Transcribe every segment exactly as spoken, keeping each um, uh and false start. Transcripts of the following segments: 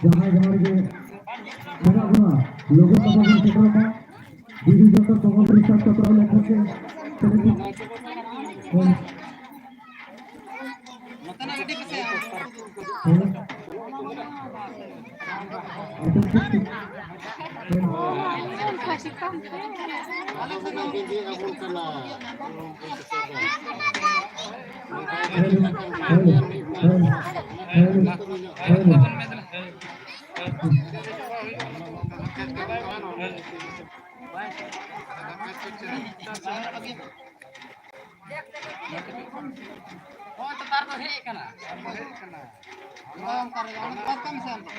ᱡᱟᱦᱟᱸᱭ ᱡᱟᱦᱟᱸ ᱨᱮᱜᱮ ᱢᱮᱱᱟᱜ ᱵᱚᱱᱟ, ᱞᱚᱜᱚᱱ ᱛᱟᱵᱚᱱ ᱵᱚᱱ ᱥᱮᱴᱮᱨᱚᱜ ᱢᱟ᱾ ᱡᱩᱫᱤ ᱡᱚᱛᱚ ᱛᱚᱦᱚᱵᱤᱞ ᱥᱟᱵ ᱥᱟᱯᱲᱟᱣ ᱞᱮᱠᱷᱟᱱ ᱜᱮ ᱥᱮᱞᱮᱫ ᱱᱚᱛᱮᱱᱟᱜ ᱟᱹᱰᱤ ᱯᱟᱥᱮ᱾ ᱦᱮᱸ᱾ ᱟᱞᱮ ᱥᱮᱫ ᱫᱚ ᱵᱤᱡᱤ ᱟᱵᱚᱱ ᱠᱟᱱᱟ᱾ Hello, hello, hello, hello, hello. ᱦᱳᱭ, ᱛᱚ, ᱛᱟᱨ ᱫᱚ ᱦᱮᱡ ᱟᱠᱟᱱᱟ᱾ ᱦᱮᱡ ᱟᱠᱟᱱᱟ᱾ ᱚᱱᱟ ᱚᱱᱠᱟ ᱨᱮᱜᱮ, ᱚᱱᱟ ᱵᱟᱫ ᱠᱟᱹᱢᱤ ᱥᱮ ᱟᱢ ᱫᱚ?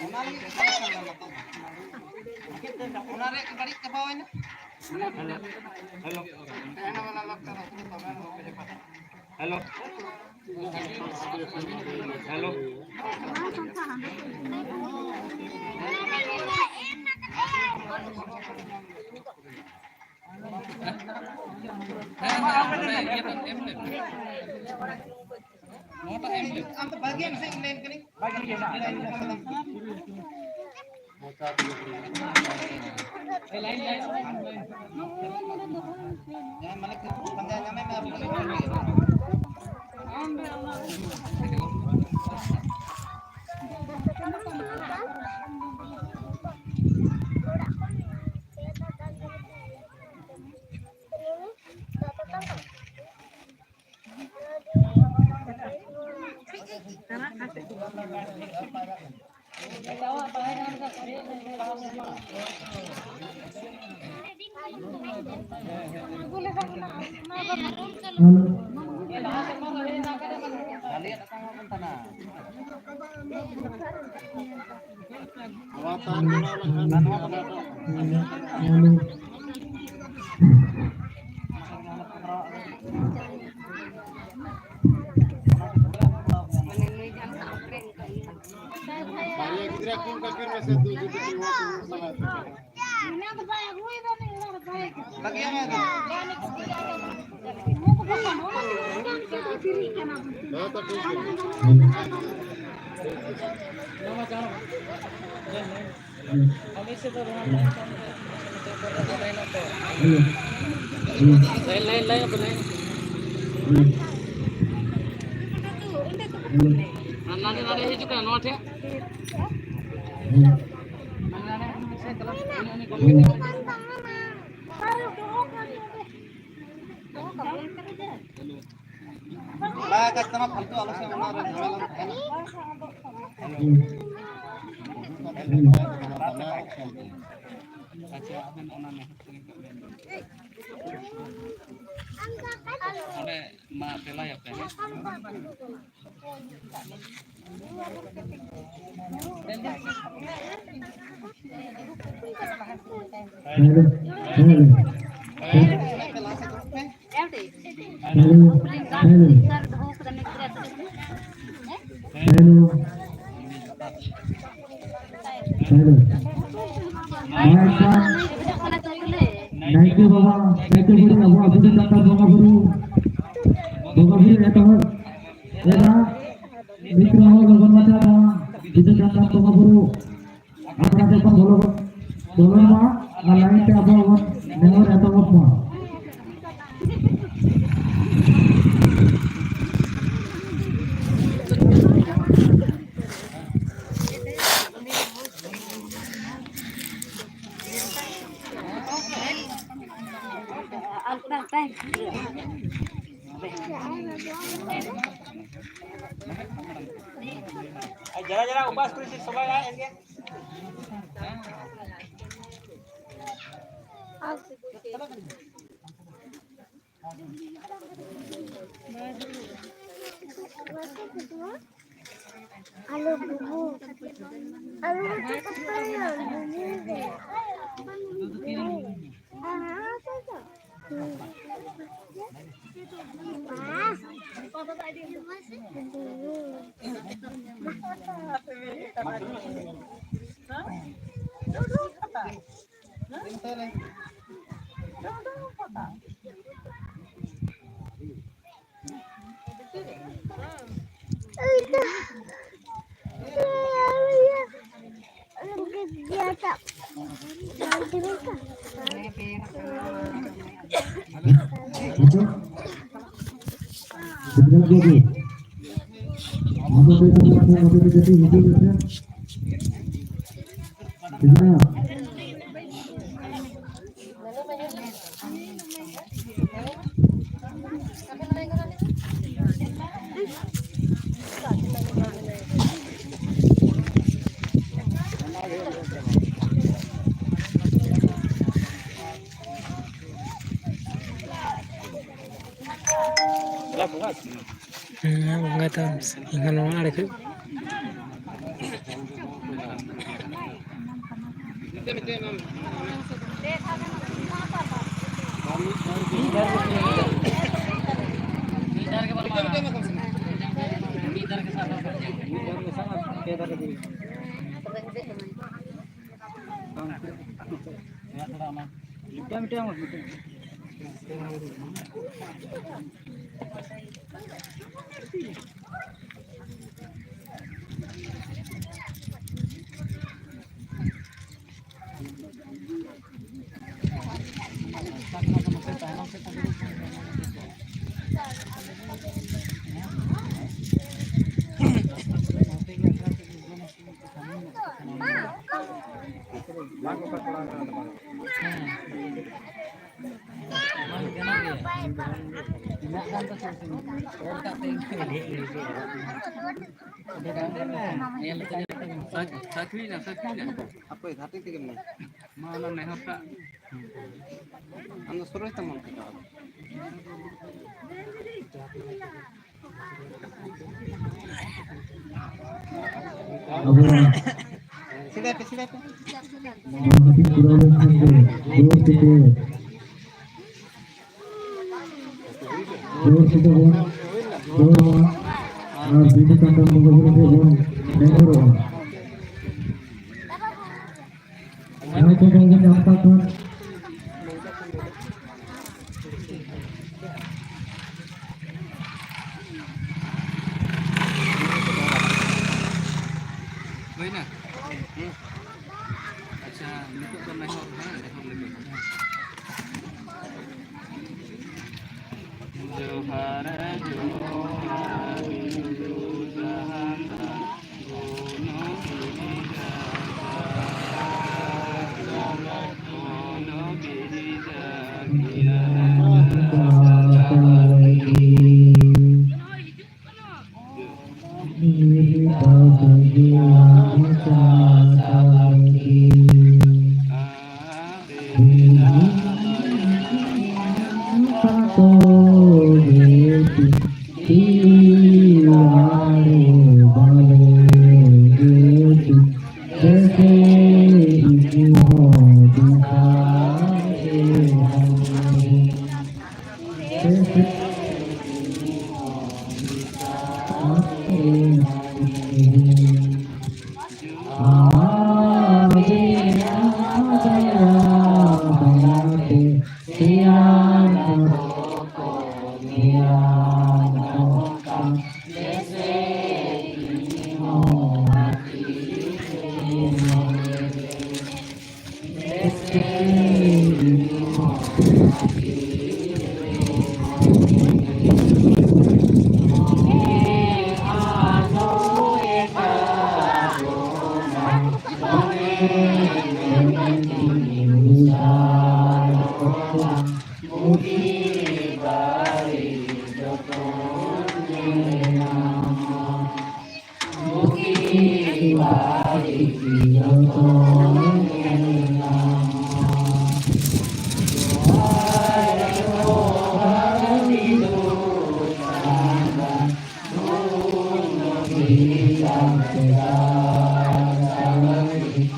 ᱚᱱᱟ ᱞᱟᱹᱜᱤᱫ ᱚᱱᱟ ᱨᱮᱭᱟᱜ ᱵᱟᱹᱲᱤᱡ ᱪᱟᱵᱟᱣᱮᱱᱟ᱾ ᱦᱮᱞᱳ᱾ ᱦᱮᱞᱳ᱾ ᱦᱮᱞᱳ᱾ ᱦᱮᱸ, ᱦᱮᱸ, ᱚᱱᱟ ᱤᱭᱟᱹ ᱫᱚ ᱮᱢ ᱞᱮᱢ᱾ ᱱᱚᱣᱟᱴᱟᱜ ᱮᱢ ᱞᱮᱢ᱾ ᱟᱢ ᱫᱚ ᱵᱷᱟᱜᱮ ᱢᱮᱥᱮ ᱤᱧ ᱞᱟᱹᱭᱟᱢ ᱠᱟᱹᱱᱟᱹᱧ᱾ ᱵᱟᱨᱭᱟ ᱜᱤᱫᱽᱨᱟᱹ ᱠᱩᱞ ᱠᱟᱠᱤᱱ ᱢᱮᱥᱮ, ᱫᱩ ᱡᱩᱫᱤ ᱱᱚᱣᱟ ᱠᱚ ᱥᱟᱞᱟᱜ᱾ ᱱᱟᱰᱮ ᱱᱟᱰᱮ ᱦᱤᱡᱩᱜ ᱠᱟᱱᱟ ᱱᱚᱣᱟ ᱴᱷᱮᱱ᱾ ᱵᱟᱭ ᱠᱟᱡᱽ ᱛᱟᱢᱟ ᱯᱷᱟᱞᱛᱩ ᱟᱞᱚ ᱥᱮ ᱚᱱᱟ ᱨᱮ ᱡᱷᱟᱢᱮᱞᱟ ᱛᱟᱦᱮᱱᱟ᱾ ᱟᱪᱪᱷᱟ, ᱟᱵᱮᱱ ᱚᱱᱟ ᱱᱮᱦᱚᱨ ᱛᱮᱜᱮ ᱠᱚ ᱢᱮᱱ᱾ ᱚᱸᱰᱮ ᱢᱟ ᱛᱮᱞᱟᱭᱟᱯᱮ ᱦᱮᱸ᱾ Hello, hello. Hello, hello. Hello. Hello. ᱱᱚᱣᱟ ᱮᱱᱠᱷᱟᱱ ᱱᱟᱭᱠᱮ ᱵᱟᱵᱟ, ᱱᱟᱭᱠᱮ ᱵᱩᱲᱦᱤ ᱟᱵᱚᱣᱟᱜ ᱵᱤᱫᱩ ᱪᱟᱸᱫᱟᱱ ᱵᱚᱸᱜᱟ ᱵᱩᱨᱩ, ᱵᱚᱸᱜᱟ ᱵᱩᱨᱩ ᱮᱛᱚᱦᱚᱵ ᱮᱱᱟ᱾ ᱢᱤᱫ ᱦᱚᱲ ᱞᱚᱜᱚᱱ ᱢᱟᱪᱷᱟ ᱱᱚᱣᱟ ᱵᱤᱫᱩ ᱪᱟᱸᱫᱟᱱ ᱵᱚᱸᱜᱟ ᱵᱩᱨᱩ ᱟᱠᱷᱲᱟ ᱥᱮᱫ ᱠᱷᱚᱱ ᱵᱚᱞᱚ, ᱵᱚᱞᱚᱱ ᱢᱟ ᱟᱨ ᱞᱟᱭᱤᱱ ᱛᱮ ᱟᱵᱚ ᱵᱚᱱ ᱱᱮᱦᱚᱨ ᱮᱛᱚᱦᱚᱵ ᱢᱟ᱾ যারা যারা উপাস করেছে সবাই আয় আজকে। ᱟᱞᱩ ᱵᱩᱵᱩ᱾ ᱟᱞᱩ ᱵᱩᱵᱩ ᱫᱚ ᱵᱩᱵᱩ ᱜᱮ᱾ ᱵᱩᱵᱩ᱾ ᱦᱮᱸ, ᱦᱮᱸ, ᱦᱮᱸ, ᱦᱮᱸ᱾ ᱦᱮᱸ, ᱵᱚᱸᱜᱟ ᱛᱟᱢ ᱤᱧ ᱦᱚᱸ ᱱᱚᱣᱟ ᱟᱲᱮ ᱠᱷᱚᱡ᱾ ᱦᱟᱯᱳᱭ, ᱜᱷᱟᱴᱤ ᱛᱮᱜᱮ ᱢᱮᱱᱟᱭᱟ᱾ ᱢᱟ ᱚᱱᱟ ᱱᱮᱦᱚᱨ ᱴᱟᱜ᱾ ᱟᱢ ᱫᱚ ᱥᱩᱨ ᱨᱮ ᱛᱟᱢ ᱚᱱᱠᱟ ᱫᱚ᱾ ᱱᱚᱣᱟ ᱦᱟᱹᱯᱤᱫ ᱯᱩᱨᱟᱹᱣ ᱞᱮᱱᱠᱷᱟᱱ ᱜᱮ ᱡᱳᱨ ᱛᱮᱠᱚ ᱡᱳᱨ ᱛᱮᱫᱚ ᱵᱚᱱ ᱨᱚᱲᱟ ᱟᱨ ᱵᱤᱫᱩ ᱪᱟᱸᱫᱟᱱ ᱵᱚᱸᱜᱟ ᱵᱩᱨᱩ ᱴᱷᱮᱱ ᱵᱚᱱ ᱱᱮᱦᱚᱨᱚᱜᱼᱟ᱾ ᱡᱟᱦᱟᱸᱭ ᱠᱚ ᱵᱟᱝᱵᱚᱱ ᱧᱟᱢ ᱟᱠᱟᱫ ᱠᱚᱣᱟ, ᱦᱩᱭᱱᱟ? ᱟᱪᱪᱷᱟ, ᱱᱤᱛᱚᱜ ᱫᱚ ᱱᱮᱦᱚᱨ, ᱦᱮᱸ, ᱱᱮᱦᱚᱨ ᱞᱟᱹᱜᱤᱫ᱾ ᱡᱚᱦᱟᱨ, ᱡᱚᱦᱟᱨ, ᱵᱤᱫᱩ ᱪᱟᱸᱫᱟᱱ ᱜᱩᱱ ᱵᱤᱨᱤᱫᱟ, ᱜᱩᱱ ᱵᱤᱨᱤᱫᱟ, ᱜᱤᱭᱟᱱ ᱪᱟᱞᱟᱣ ᱞᱟᱹᱜᱤᱫ᱾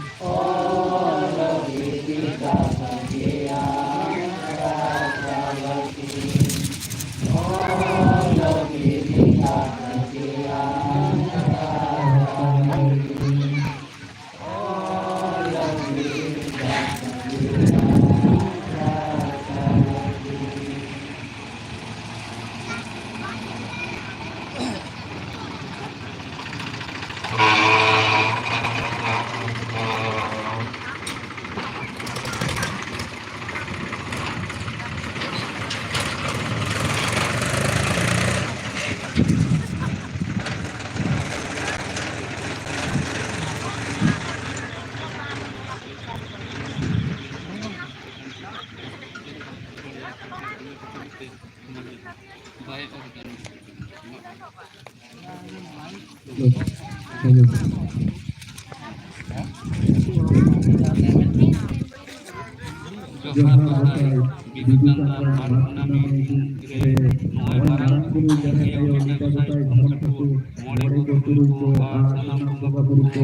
ᱡᱚᱦᱟᱨ ᱜᱚᱸᱥᱟᱭ ᱵᱤᱫᱩ ᱪᱟᱸᱫᱟᱱ ᱢᱟᱜᱽ ᱠᱩᱱᱟᱹᱢᱤ ᱫᱤᱱ ᱨᱮ ᱱᱚᱜᱼᱚᱭ ᱢᱟᱨᱟᱝ ᱵᱩᱨᱩ ᱡᱟᱦᱮᱨ ᱟᱭᱳ ᱞᱤᱴᱟᱹ ᱜᱚᱸᱥᱟᱭ ᱫᱷᱚᱨᱚᱢ ᱴᱷᱟᱹᱠᱩᱨ ᱢᱚᱬᱮ ᱠᱚ ᱛᱩᱨᱩᱭ ᱠᱚ ᱟᱨ ᱥᱟᱱᱟᱢ ᱵᱚᱸᱜᱟ ᱵᱩᱨᱩ ᱠᱚ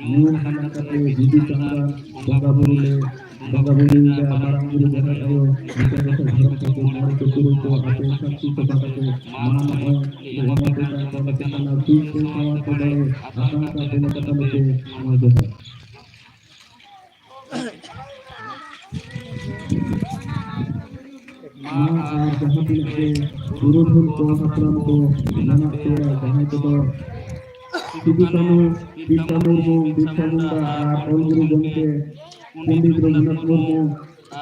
ᱧᱩᱢ ᱦᱟᱞᱟᱝ ᱠᱟᱛᱮ ᱵᱤᱫᱩ ᱪᱟᱸᱫᱟᱱ ᱵᱚᱸᱜᱟ ᱵᱩᱨᱩ ᱞᱮ ᱵᱚᱸᱜᱟ ᱵᱩᱨᱩᱭᱮᱫᱟ ᱢᱟᱨᱟᱝ ᱵᱩᱨᱩ ᱡᱟᱦᱮᱨ ᱟᱭᱳ ᱞᱤᱴᱟᱹ ᱜᱚᱸᱥᱟᱭ ᱫᱷᱚᱨᱚᱢ ᱴᱷᱟᱹᱠᱩᱨ ᱢᱚᱬᱮ ᱠᱚ ᱛᱩᱨᱩᱭ ᱠᱚ ᱟᱯᱮ ᱥᱟᱹᱠᱷᱤ ᱥᱚᱵᱷᱟ ᱠᱟᱛᱮ ᱢᱟ ᱱᱚᱜᱼᱚᱭ ᱮᱢᱟ ᱯᱮ ᱠᱟᱱ ᱛᱟᱞᱮ ᱠᱟᱱᱟ ᱥᱩᱠ ᱛᱮ ᱥᱟᱶᱟᱨ ᱛᱮ ᱫᱟᱲᱮ ᱟᱥᱟᱱ ᱠᱟᱛᱮ ᱞᱮᱠᱟ ᱛᱟᱞᱮ ᱯᱮ ᱢᱟ ᱡᱚᱦᱟᱨ᱾ ᱢᱟ ᱟᱨ ᱡᱟᱦᱟᱸ ᱛᱤᱱᱟᱹᱜ ᱜᱮ ᱯᱩᱨᱩᱫᱷᱩᱞ ᱠᱚ ᱦᱟᱯᱲᱟᱢ ᱠᱚ ᱢᱮᱱᱟᱜ ᱯᱮᱭᱟ, ᱡᱟᱦᱟᱸᱭ ᱠᱚᱫᱚ ᱥᱤᱫᱩ ᱠᱟᱹᱱᱦᱩ, ᱵᱤᱨᱥᱟ ᱢᱩᱨᱢᱩ, ᱵᱤᱨᱥᱟ ᱢᱩᱱᱰᱟ ᱟᱨ ᱚᱞ ᱜᱩᱨᱩ ᱜᱚᱢᱠᱮ ᱯᱚᱱᱰᱤᱛ ᱨᱚᱜᱷᱩᱱᱟᱛᱷ ᱢᱩᱨᱢᱩ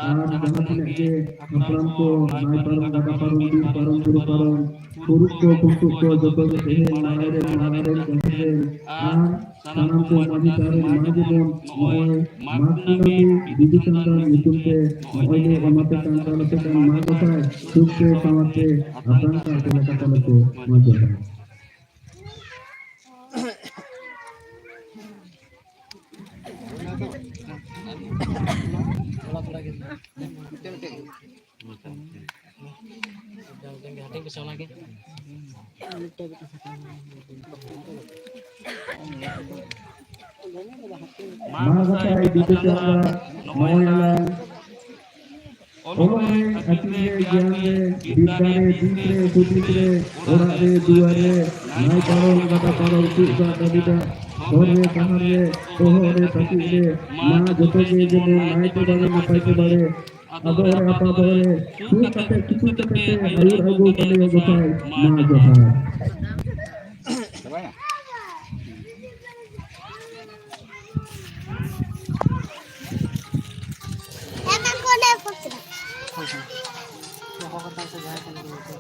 ᱟᱨ ᱡᱟᱦᱟᱸ ᱛᱤᱱᱟᱹᱜ ᱜᱮ ᱦᱟᱯᱲᱟᱢ ᱠᱚ, ᱱᱟᱭ ᱯᱟᱨᱚᱢ, ᱜᱟᱰᱟ ᱯᱟᱨᱚᱢ, ᱵᱤᱨ ᱯᱟᱨᱚᱢ, ᱵᱩᱨᱩ ᱯᱟᱨᱚᱢ, ᱠᱩᱲᱩᱵ ᱠᱚ, ᱠᱩᱢᱴᱩᱵ ᱠᱚ, ᱡᱚᱛᱚ ᱜᱮ ᱛᱮᱦᱮᱧ ᱢᱟᱲᱟᱝ ᱨᱮ, ᱢᱟᱲᱟᱝ ᱨᱮ ᱡᱟᱦᱮᱸ ᱨᱮ ᱟᱨ ᱥᱟᱱᱟᱢ ᱠᱚ ᱢᱟᱹᱡᱷᱤ ᱛᱷᱟᱱ ᱨᱮ ᱢᱟ ᱡᱮᱢᱚᱱ ᱱᱚᱜᱼᱚᱭ ᱢᱟᱜᱽ ᱠᱩᱱᱟᱹᱢᱤ ᱵᱤᱫᱩ ᱪᱟᱸᱫᱟᱱ ᱧᱩᱛᱩᱢ ᱛᱮ ᱱᱚᱜᱼᱚᱭ ᱞᱮ ᱮᱢᱟ ᱯᱮ ᱠᱟᱱ ᱛᱟᱞᱮ ᱯᱮ ᱠᱟᱱ ᱢᱟ ᱜᱚᱸᱥᱟᱭ ᱥᱩᱠ ᱛᱮ ᱥᱟᱶᱟᱨ ᱛᱮ ᱟᱥᱟᱱ ᱠᱟᱱ ᱛᱮ ᱞᱮᱠᱟ ᱛᱟᱞᱮ ᱯᱮ ᱢᱟ ᱡᱚᱦᱟᱨ᱾ ᱢᱟ ᱜᱚᱸᱥᱟᱭ ᱵᱤᱫᱩ ᱪᱟᱸᱫᱟᱱ ᱱᱚᱜᱼᱚᱭ ᱞᱟᱝ ᱚᱞᱚᱜ ᱨᱮ, ᱟᱹᱠᱤᱞ ᱨᱮ, ᱜᱮᱭᱟᱱ ᱨᱮ, ᱵᱤᱫᱽᱫᱟ ᱨᱮ, ᱫᱤᱥ ᱨᱮ, ᱦᱩᱫᱤᱥ ᱨᱮ, ᱚᱲᱟᱜ ᱨᱮ, ᱫᱩᱣᱟᱹᱨ ᱨᱮ, ᱱᱟᱭ ᱯᱟᱨᱚᱢ, ᱜᱟᱰᱟ ᱯᱟᱨᱚᱢ, ᱪᱮᱫ ᱫᱟᱜ ᱫᱟᱹᱵᱤ ᱫᱟᱜ, ᱦᱚᱨ ᱨᱮ, ᱰᱟᱦᱟᱨ ᱨᱮ, ᱵᱚᱦᱚᱜ ᱨᱮ, ᱛᱟᱹᱠᱤᱡ ᱨᱮ, ᱢᱟ ᱡᱚᱛᱚ ᱜᱮ ᱡᱮᱢᱚᱱ ᱱᱟᱭ ᱛᱮ ᱵᱟᱲᱮ, ᱱᱟᱯᱟᱭ ᱛᱮ ᱵᱟᱲᱮ, ᱟᱫᱚ ᱨᱮ ᱟᱯᱟ ᱫᱚ ᱨᱮ, ᱥᱩᱨ ᱠᱟᱛᱮ ᱥᱩᱨ ᱠᱟᱛᱮ ᱯᱮ ᱟᱹᱭᱩᱨ ᱟᱹᱜᱩ ᱠᱟᱞᱮᱭᱟ ᱜᱚᱸᱥᱟᱭ, ᱢᱟ ᱡᱚᱦᱟᱨ᱾ ᱪᱟᱵᱟᱭᱮᱱᱟ? ᱦᱚᱦᱚ ᱠᱟᱛᱟ ᱥᱮ ᱡᱟᱦᱟᱸᱭ ᱠᱟᱱᱟ ᱠᱚ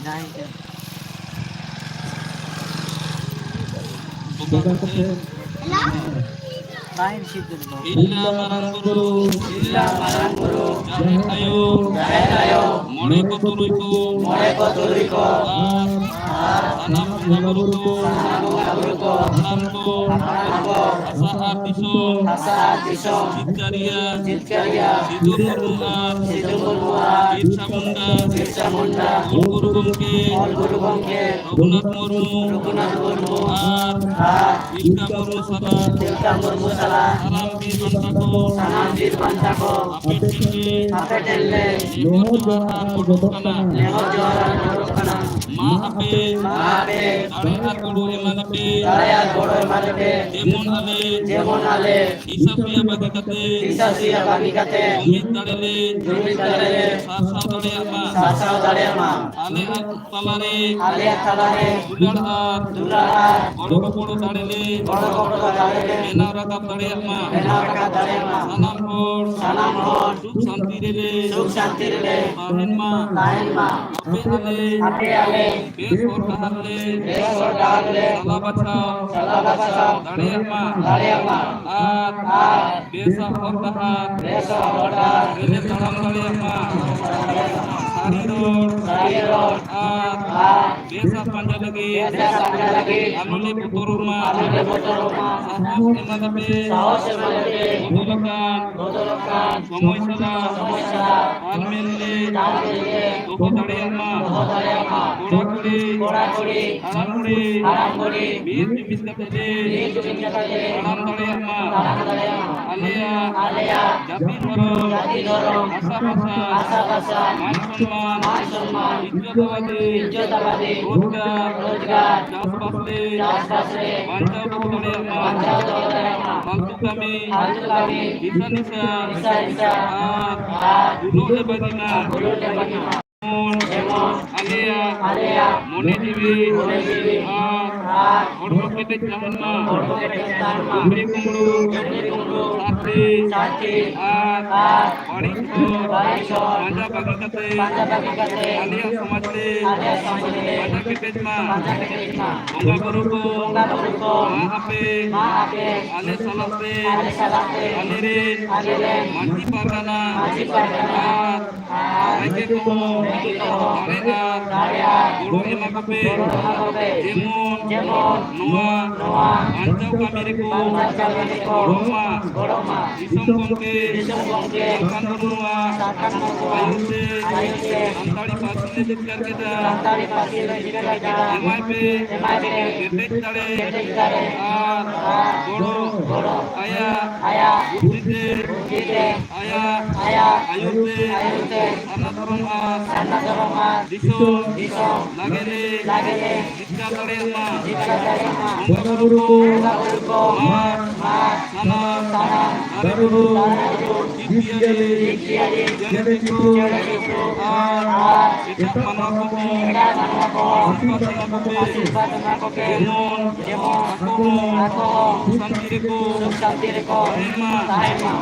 ᱡᱟᱦᱟᱸᱭ ᱜᱮ᱾ ᱵᱚᱸᱜᱟ ᱠᱚᱴᱷᱮᱱ ᱛᱟᱦᱮᱱ ᱥᱤᱫᱷᱟᱹ ᱫᱚ᱾ ᱤᱞᱞᱟ ᱢᱟᱨᱟᱝ ᱵᱩᱨᱩ, ᱤᱞᱞᱟ ᱢᱟᱨᱟᱝ ᱵᱩᱨᱩ, ᱡᱟᱦᱮᱨ ᱟᱭᱳ, ᱡᱟᱦᱮᱨ ᱟᱭᱳ, ᱢᱚᱬᱮ ᱠᱚ ᱛᱩᱨᱩᱭ ᱠᱚ, ᱢᱚᱬᱮ ᱠᱚ ᱛᱩᱨᱩᱭ ᱠᱚ, ᱟᱨ, ᱟᱨ ᱥᱟᱱᱟᱢ ᱵᱚᱸᱜᱟ ᱵᱩᱨᱩ ᱠᱚ, ᱥᱟᱱᱟᱢ ᱵᱚᱸᱜᱟ ᱵᱩᱨᱩ ᱠᱚ, ᱦᱟᱲᱟᱢ ᱠᱚ, ᱦᱟᱲᱟᱢ ᱠᱚ, ᱦᱟᱥᱟ ᱟᱨ ᱫᱤᱥᱚᱢ, ᱦᱟᱥᱟ ᱟᱨ ᱫᱤᱥᱚᱢ, ᱡᱤᱛᱠᱟᱹᱨᱤᱭᱟᱹ, ᱡᱤᱛᱠᱟᱹᱨᱤᱭᱟᱹ, ᱥᱤᱫᱩ ᱢᱩᱨᱢᱩ ᱟᱨ, ᱥᱤᱫᱩ ᱢᱩᱨᱢᱩ ᱟᱨ, ᱵᱤᱨᱥᱟ ᱢᱩᱱᱰᱟ, ᱵᱤᱨᱥᱟ ᱢᱩᱱᱰᱟ, ᱚᱞ ᱜᱩᱨᱩ ᱜᱚᱢᱠᱮ, ᱚᱞ ᱜᱩᱨᱩ ᱜᱚᱢᱠᱮ, ᱨᱚᱜᱷᱩᱱᱟᱛᱷ ᱢᱩᱨᱢᱩ, ᱨᱚᱜᱷᱩᱱᱟᱛᱷ ᱢᱩᱨᱢᱩ, ᱟᱨ, ᱟᱨ ᱛᱤᱞᱠᱟ ᱢᱩᱨᱢᱩ ᱥᱟᱞᱟᱜ, ᱛᱤᱞᱠᱟ ᱢᱩᱨᱢᱩ ᱥᱟᱞᱟᱜ, ᱥᱟᱱᱟᱢ ᱵᱤᱨ ᱵᱟᱱᱴᱟ ᱠᱚ, ᱥᱟᱱᱟᱢ ᱵᱤᱨ ᱵᱟᱱᱴᱟ ᱠᱚ, ᱟᱯᱮ ᱴᱷᱮᱱ ᱞᱮ, ᱟᱯᱮ ᱴᱷᱮᱱ ᱞᱮ ᱱᱮᱦᱚᱨ ᱡᱚᱦᱟᱨ ᱟᱨ ᱜᱚᱰᱚᱜ ᱠᱟᱱᱟ᱾ ᱱᱮᱦᱚᱨ ᱡᱚᱦᱟᱨ ᱟᱨ ᱜᱚᱰᱚᱜ ᱠᱟᱱᱟ᱾ ᱢᱟ ᱟᱯᱮ, ᱢᱟ ᱟᱯᱮ, ᱫᱟᱲᱮ ᱟᱨ ᱜᱚᱲᱚ ᱮᱢᱟ ᱞᱮᱯᱮ, ᱫᱟᱲᱮ ᱟᱨ ᱜᱚᱲᱚ ᱮᱢᱟ ᱞᱮᱯᱮ, ᱡᱮᱢᱚᱱ ᱟᱞᱮ, ᱡᱮᱢᱚᱱ ᱟᱞᱮ, ᱦᱤᱥᱟᱹ ᱥᱩᱭᱟᱹ ᱵᱟᱹᱜᱤ ᱠᱟᱛᱮ, ᱦᱤᱥᱟᱹ ᱥᱩᱭᱟᱹ ᱵᱟᱹᱜᱤ ᱠᱟᱛᱮ, ᱡᱩᱢᱤᱫ ᱫᱟᱲᱮ ᱞᱮ, ᱡᱩᱢᱤᱫ ᱫᱟᱲᱮ ᱞᱮ, ᱥᱟᱨᱥᱟᱣ ᱫᱟᱲᱮᱭᱟᱜ ᱢᱟ, ᱥᱟᱨᱥᱟᱣ ᱫᱟᱲᱮᱭᱟᱜ ᱢᱟ᱾ ᱟᱞᱮᱭᱟᱜ ᱛᱟᱞᱟᱨᱮ, ᱟᱞᱮᱭᱟᱜ ᱛᱟᱞᱟᱨᱮ, ᱫᱩᱞᱟᱹᱲ ᱟᱨ, ᱫᱩᱞᱟᱹᱲ ᱟᱨ, ᱜᱚᱲᱚ ᱜᱚᱯᱚᱲᱚ ᱫᱟᱲᱮ ᱞᱮ, ᱜᱚᱲᱚ ᱜᱚᱯᱚᱲᱚ ᱫᱟᱲᱮ ᱞᱮ, ᱵᱮᱱᱟᱣ ᱨᱟᱠᱟᱵ ᱫᱟᱲᱮᱭᱟᱜ ᱢᱟ, ᱵᱮᱱᱟᱣ ᱨᱟᱠᱟᱵ ᱫᱟᱲᱮᱭᱟᱜ ᱢᱟ᱾ ᱥᱟᱱᱟᱢ ᱦᱚᱲ, ᱥᱟᱱᱟᱢ ᱦᱚᱲ, ᱥᱩᱠ ᱥᱟᱱᱛᱤ ᱨᱮᱞᱮ, ᱥᱩᱠ ᱥᱟᱱᱛᱤ ᱨᱮᱞᱮ, ᱛᱟᱦᱮᱱ ᱢᱟ, ᱛᱟᱦᱮᱱ ᱢᱟ᱾ ᱟᱯᱮ ᱟᱞᱮ, ᱟᱯᱮ ᱟᱞᱮ, ᱵᱮᱥ ᱦᱚᱨ ᱰᱟᱦᱟᱨ ᱞᱮ, ᱵᱮᱥ ᱦᱚᱨ ᱰᱟᱦᱟᱨ ᱞᱮ, ᱪᱟᱞᱟᱣ ᱵᱟᱪᱷᱟᱣ, ᱪᱟᱞᱟᱣ ᱵᱟᱪᱷᱟᱣ, ᱫᱟᱲᱮᱭᱟᱜ ᱢᱟ, ᱫᱟᱲᱮᱭᱟᱜ ᱢᱟ᱾ ᱟᱨ, ᱟᱨ, ᱵᱮᱥᱟᱜ ᱦᱚᱨ ᱰᱟᱦᱟᱨ, ᱵᱮᱥᱟᱜ ᱦᱚᱨ ᱰᱟᱦᱟᱨ, ᱨᱮᱞᱮ ᱛᱟᱲᱟᱢ ᱫᱟᱲᱮᱭᱟᱜ ᱢᱟ᱾ ᱥᱟᱹᱨᱤ ᱨᱚᱲ, ᱥᱟᱹᱨᱤ ᱨᱚᱲ, ᱟᱨ, ᱟᱨ, ᱵᱮᱥᱟᱜ ᱯᱟᱸᱡᱟ ᱞᱟᱹᱜᱤᱫ, ᱵᱮᱥᱟᱜ ᱯᱟᱸᱡᱟ ᱞᱟᱹᱜᱤᱫ, ᱟᱞᱚ ᱞᱮ ᱵᱚᱛᱚᱨᱚᱜ ᱢᱟ, ᱟᱞᱚ ᱞᱮ ᱵᱚᱛᱚᱨᱚᱜ ᱢᱟ, ᱥᱟᱦᱚᱥ ᱮᱢᱟ ᱞᱮᱯᱮ, ᱥᱟᱦᱚᱥ ᱮᱢᱟ ᱞᱮᱯᱮ, ᱵᱚᱫᱚᱞ ᱟᱠᱟᱱ, ᱵᱚᱫᱚᱞ ᱟᱠᱟᱱ, ᱥᱚᱢᱚᱭ ᱥᱟᱞᱟᱜ, ᱥᱚᱢᱚᱭ ᱥᱟᱞᱟᱜ, ᱛᱟᱞ ᱢᱮᱞ ᱞᱮ, ᱛᱟᱞ ᱢᱮᱞ ᱞᱮ, ᱫᱚᱦᱚ ᱫᱟᱲᱮᱭᱟᱜ ᱢᱟ, ᱫᱚᱦᱚ ᱫᱟᱲᱮᱭᱟᱜ ᱢᱟ, ᱠᱚᱲᱟ ᱠᱩᱲᱤ, ᱠᱚᱲᱟ ᱠᱩᱲᱤ, ᱦᱟᱲᱟᱢ ᱵᱩᱲᱦᱤ, ᱦᱟᱲᱟᱢ ᱵᱩᱲᱦᱤ, ᱢᱤᱫ ᱡᱩᱢᱤᱫ ᱠᱟᱛᱮ ᱞᱮ, ᱢᱤᱫ ᱡᱩᱢᱤᱫ ᱠᱟᱛᱮ ᱞᱮ, ᱛᱟᱲᱟᱢ ᱫᱟᱲᱮᱭᱟᱜ ᱢᱟ, ᱛᱟᱲᱟᱢ ᱫᱟᱲᱮᱭᱟᱜ ᱢᱟ᱾ ᱟᱞᱮᱭᱟᱜ, ᱟᱞᱮᱭᱟᱜ, ᱡᱟᱹᱛᱤ ᱫᱷᱚᱨᱚᱢ, ᱡᱟᱹᱛᱤ ᱫᱷᱚᱨᱚᱢ, ᱵᱷᱟᱥᱟ ᱵᱷᱟᱥᱟ, ᱵᱷᱟᱥᱟ ᱵᱷᱟᱥᱟ, ᱢᱟᱱ ᱥᱚᱱᱢᱟᱱ, ᱢᱟᱱ ᱥᱚᱱᱢᱟᱱ, ᱤᱡᱽᱡᱚᱛ ᱟᱵᱟᱫᱤ, ᱤᱡᱽᱡᱚᱛ ᱟᱵᱟᱫᱤ, ᱨᱳᱡᱽᱜᱟᱨ, ᱨᱳᱡᱽᱜᱟᱨ, ᱪᱟᱥᱵᱟᱥ ᱨᱮ, ᱪᱟᱥᱵᱟᱥ ᱨᱮ, ᱵᱟᱧᱪᱟᱣ ᱫᱚᱦᱚ ᱫᱟᱲᱮᱭᱟᱜ ᱢᱟ, ᱵᱟᱧᱪᱟᱣ ᱫᱚᱦᱚ ᱫᱟᱲᱮᱭᱟᱜ ᱢᱟ, ᱯᱷᱟᱞᱛᱩ ᱠᱟᱹᱢᱤ, ᱯᱷᱟᱞᱛᱩ ᱠᱟᱹᱢᱤ, ᱱᱤᱥᱟ ᱱᱤᱥᱟ, ᱱᱤᱥᱟ ᱱᱤᱥᱟ, ᱟᱨ, ᱟᱨ, ᱫᱩᱞᱟᱹᱲ ᱞᱮ ᱵᱟᱹᱜᱤ ᱢᱟ, ᱫᱩᱞᱟᱹᱲ ᱞᱮ ᱵᱟᱹᱜᱤ ᱢᱟ᱾ ᱡᱮᱢᱚᱱ, ᱡᱮᱢᱚᱱ, ᱟᱞᱮᱭᱟᱜ ᱟᱞᱮᱭᱟᱜ ᱢᱚᱱᱮ ᱡᱤᱣᱤ ᱢᱚᱱᱮ ᱡᱤᱣᱤ ᱟᱨ ᱟᱨ ᱦᱚᱲᱢᱚ ᱠᱮᱴᱮᱡ ᱛᱟᱦᱮᱱ ᱢᱟ᱾ ᱦᱚᱲᱢᱚ ᱠᱮᱴᱮᱡ ᱛᱟᱦᱮᱱ ᱢᱟ᱾ ᱡᱩᱨᱤ ᱠᱩᱢᱲᱩ ᱡᱩᱨᱤ ᱠᱩᱢᱲᱩ ᱥᱟᱹᱨᱛᱷᱤ ᱥᱟᱹᱨᱛᱷᱤ ᱟᱨ ᱟᱨ ᱵᱟᱹᱲᱤᱡ ᱦᱚᱨ ᱵᱟᱹᱲᱤᱡ ᱦᱚᱨ ᱯᱟᱸᱡᱟ ᱵᱟᱹᱜᱤ ᱠᱟᱛᱮ ᱯᱟᱸᱡᱟ ᱵᱟᱹᱜᱤ ᱠᱟᱛᱮ ᱟᱞᱮᱭᱟᱜ ᱥᱚᱢᱟᱡᱽ ᱞᱮ ᱟᱞᱮᱭᱟᱜ ᱥᱚᱢᱟᱡᱽ ᱞᱮ ᱯᱟᱸᱡᱟ ᱠᱮᱴᱮᱡ ᱢᱟ᱾ ᱯᱟᱸᱡᱟ ᱠᱮᱴᱮᱡ ᱢᱟ᱾ ᱵᱚᱸᱜᱟ ᱵᱩᱨᱩ ᱠᱚ ᱵᱚᱸᱜᱟ ᱵᱩᱨᱩ ᱠᱚ ᱢᱟ ᱟᱯᱮ ᱢᱟ ᱟᱯᱮ ᱟᱞᱮ ᱥᱟᱞᱟᱜ ᱯᱮ ᱟᱞᱮ ᱥᱟᱞᱟᱜ ᱯᱮ ᱟᱞᱮ ᱨᱮᱱ ᱟᱞᱮ ᱨᱮᱱ ᱢᱟᱹᱡᱷᱤ ᱯᱟᱨᱜᱟᱱᱟ ᱢᱟᱹᱡᱷᱤ ᱯᱟᱨᱜᱟᱱᱟ ᱟᱨ ᱟᱨ ᱱᱟᱭᱠᱮ ᱠᱚᱦᱚᱸ ᱱᱟᱭᱠᱮ ᱠᱚᱦᱚᱸ ᱫᱟᱲᱮ ᱟᱨ ᱫᱟᱲᱮ ᱟᱨ ᱜᱚᱲᱚ ᱮᱢᱟ ᱠᱚᱯᱮ᱾ ᱜᱚᱲᱚ ᱮᱢᱟ ᱠᱚᱯᱮ᱾ ᱡᱮᱢᱚᱱ ᱡᱮᱢᱚᱱ ᱱᱚᱣᱟ ᱱᱚᱣᱟ ᱵᱟᱧᱪᱟᱣ ᱠᱟᱹᱢᱤ ᱨᱮᱠᱚ ᱵᱟᱧᱪᱟᱣ ᱠᱟᱹᱢᱤ ᱨᱮᱠᱚ ᱜᱚᱲᱚᱜ ᱢᱟ᱾ ᱜᱚᱲᱚᱜ ᱢᱟ᱾ ᱫᱤᱥᱚᱢ ᱜᱚᱢᱠᱮ ᱫᱤᱥᱚᱢ ᱜᱚᱢᱠᱮ ᱥᱟᱨᱠᱟᱱ ᱢᱩᱨᱢᱩᱣᱟᱜ ᱥᱟᱨᱠᱟᱱ ᱢᱩᱨᱢᱩᱣᱟᱜ ᱟᱹᱭᱩᱨ ᱛᱮ ᱟᱹᱭᱩᱨ ᱛᱮ ᱥᱟᱱᱛᱟᱲᱤ ᱯᱟᱹᱨᱥᱤ ᱞᱮ ᱡᱤᱛᱠᱟᱹᱨ ᱠᱮᱫᱟ᱾ ᱥᱟᱱᱛᱟᱲᱤ ᱯᱟᱹᱨᱥᱤ ᱞᱮ ᱡᱤᱛᱠᱟᱹᱨ ᱠᱮᱫᱟ᱾ ᱮᱢᱟᱭ ᱯᱮ ᱮᱢᱟᱭ ᱯᱮ ᱠᱮᱴᱮᱡ ᱫᱟᱲᱮ ᱠᱮᱴᱮᱡ ᱫᱟᱲᱮ ᱟᱨ ᱟᱨ ᱜᱚᱲᱚ ᱜᱚᱲᱚ ᱟᱭᱟᱜ ᱟᱭᱟᱜ ᱵᱩᱫᱽᱫᱷᱤ ᱛᱮ ᱵᱩᱫᱽᱫᱷᱤ ᱛᱮ ᱟᱭᱟᱜ ᱟᱭᱟᱜ ᱟᱹᱭᱩᱨ ᱛᱮ ᱟᱹᱭᱩᱨ ᱛᱮ ᱥᱟᱨᱱᱟ ᱫᱷᱚᱨᱚᱢ ᱟᱨ ᱥᱟᱨᱱᱟ ᱫᱷᱚᱨᱚᱢ ᱟᱨ ᱫᱤᱥᱚᱢ ᱫᱤᱥᱚᱢ ᱞᱟᱜᱮ ᱞᱮ ᱞᱟᱜᱮ ᱞᱮ ᱡᱤᱛᱠᱟᱹᱨ ᱫᱟᱲᱮᱭᱟᱜ ᱢᱟ᱾ ᱡᱤᱛᱠᱟᱹᱨ ᱫᱟᱲᱮᱭᱟᱜ ᱢᱟ᱾ ᱵᱚᱸᱜᱟ ᱵᱩᱨᱩ ᱠᱚ ᱵᱚᱸᱜᱟ ᱵᱩᱨᱩ ᱠᱚ ᱢᱟ ᱢᱟ ᱥᱟᱱᱟᱢ ᱥᱟᱱᱟᱢ ᱫᱟᱨᱮ ᱵᱩᱨᱩ ᱫᱟᱨᱮ ᱵᱩᱨᱩ ᱡᱤᱵᱽ ᱡᱤᱭᱟᱹᱞᱤ ᱡᱤᱵᱽ ᱡᱤᱭᱟᱹᱞᱤ ᱪᱮᱬᱮ ᱪᱤᱯᱨᱩ ᱪᱮᱬᱮ ᱪᱤᱯᱨᱩ ᱟᱨ ᱟᱨ ᱮᱴᱟᱜ ᱢᱟᱱᱣᱟ ᱠᱚᱦᱚᱸ ᱮᱴᱟᱜ ᱢᱟᱱᱣᱟ ᱠᱚᱦᱚᱸ ᱟᱥᱤᱨᱵᱟᱫᱽ ᱮᱢᱟ ᱠᱚᱯᱮ᱾ ᱟᱥᱤᱨᱵᱟᱫᱽ ᱮᱢᱟ ᱠᱚᱯᱮ᱾ ᱡᱮᱢᱚᱱ ᱡᱮᱢᱚᱱ ᱟᱠᱚ ᱦᱚᱸ ᱟᱠᱚ ᱦᱚᱸ ᱥᱩᱠ ᱥᱟᱱᱛᱤ ᱨᱮᱠᱚ ᱥᱩᱠ ᱥᱟᱱᱛᱤ ᱨᱮᱠᱚ ᱛᱟᱦᱮᱱ ᱢᱟ᱾ ᱛᱟᱦᱮᱱ ᱢᱟ᱾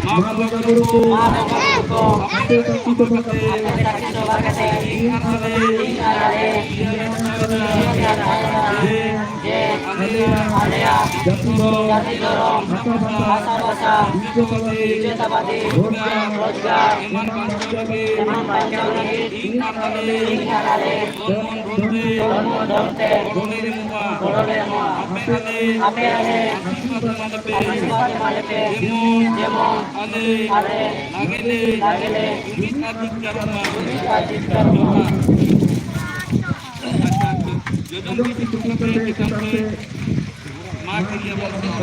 ᱢᱟ ᱵᱚᱸᱜᱟ ᱵᱩᱨᱩ ᱠᱚ ᱢᱟ ᱵᱚᱸᱜᱟ ᱵᱩᱨᱩ ᱠᱚ ᱟᱯᱮ ᱥᱟᱹᱠᱷᱤ ᱥᱚᱵᱷᱟ ᱠᱟᱛᱮ ᱟᱯᱮ ᱥᱟᱹᱠᱷᱤ ᱥᱚᱵᱷᱟ ᱠᱟᱛᱮ ᱤᱧ ᱟᱨ ᱟᱞᱮ ᱤᱧ ᱟᱨ ᱟᱞᱮ ᱤᱭᱟᱹ ᱞᱮ ᱦᱟᱛᱟᱣ ᱮᱫᱟ᱾ ᱤᱭᱟᱹ ᱞᱮ ᱦᱟᱛᱟᱣ ᱮᱫᱟ᱾ ᱡᱮ ᱡᱮ ᱟᱞᱮᱭᱟᱜ ᱟᱞᱮᱭᱟᱜ ᱡᱟᱹᱛᱤ ᱫᱷᱚᱨᱚᱢ ᱡᱟᱹᱛᱤ ᱫᱷᱚᱨᱚᱢ ᱵᱷᱟᱥᱟ ᱵᱷᱟᱥᱟ ᱵᱷᱟᱥᱟ ᱡᱟᱹᱛᱤᱭᱚᱛᱟᱵᱟᱫᱤ ᱡᱟᱹᱛᱤᱭᱚᱛᱟᱵᱟᱫᱤ ᱨᱳᱡᱽᱜᱟᱨ ᱨᱳᱡᱽᱜᱟᱨ ᱮᱢᱟᱱ ᱵᱟᱧᱪᱟᱣ ᱞᱟᱹᱜᱤᱫ ᱮᱢᱟᱱ ᱵᱟᱧᱪᱟᱣ ᱞᱟᱹᱜᱤᱫ ᱤᱧ ᱟᱨ ᱟᱞᱮ ᱤᱧ ᱟᱨ ᱟᱞᱮ ᱛᱚᱱ ᱢᱚᱱ ᱫᱷᱚᱱ ᱛᱮ ᱛᱚᱱ ᱢᱚᱱ ᱫᱷᱚᱱ ᱛᱮ ᱜᱚᱲᱚ ᱞᱮ ᱮᱢᱚᱜᱼᱟ᱾ ᱜᱚᱲᱚ ᱞᱮ ᱮᱢᱚᱜᱼᱟ᱾ ᱟᱯᱮ ᱟᱞᱮ ᱟᱯᱮ ᱟᱞᱮ ᱟᱥᱤᱨᱵᱟᱫᱽ ᱮᱢᱟ ᱞᱮᱯᱮ᱾ ᱟᱥᱤᱨᱵᱟᱫᱽ ᱮᱢᱟ ᱞᱮᱯᱮ᱾ ᱡᱮᱢᱚᱱ ᱡᱮᱢᱚᱱ ᱟᱞᱮ ᱟᱞᱮ ᱞᱟᱜᱮ ᱞᱮ ᱞᱟᱜᱮ ᱞᱮ ᱡᱩᱢᱤᱫ ᱟᱨ ᱡᱤᱛᱠᱟᱹᱨᱚᱜ ᱢᱟ᱾ ᱡᱩᱢᱤᱫ ᱟᱨ ᱡᱤᱛᱠᱟᱹᱨᱚᱜ ᱢᱟ᱾ ᱡᱚᱦᱟᱨ᱾ ᱟᱪᱪᱷᱟ, ᱡᱚᱡᱚᱢ ᱛᱤ ᱪᱩᱠᱩ ᱠᱟᱛᱮ ᱪᱮᱛᱟᱱ ᱥᱮᱫ ᱢᱟ ᱠᱤᱨᱤᱭᱟ ᱵᱚᱱ ᱥᱟᱶ᱾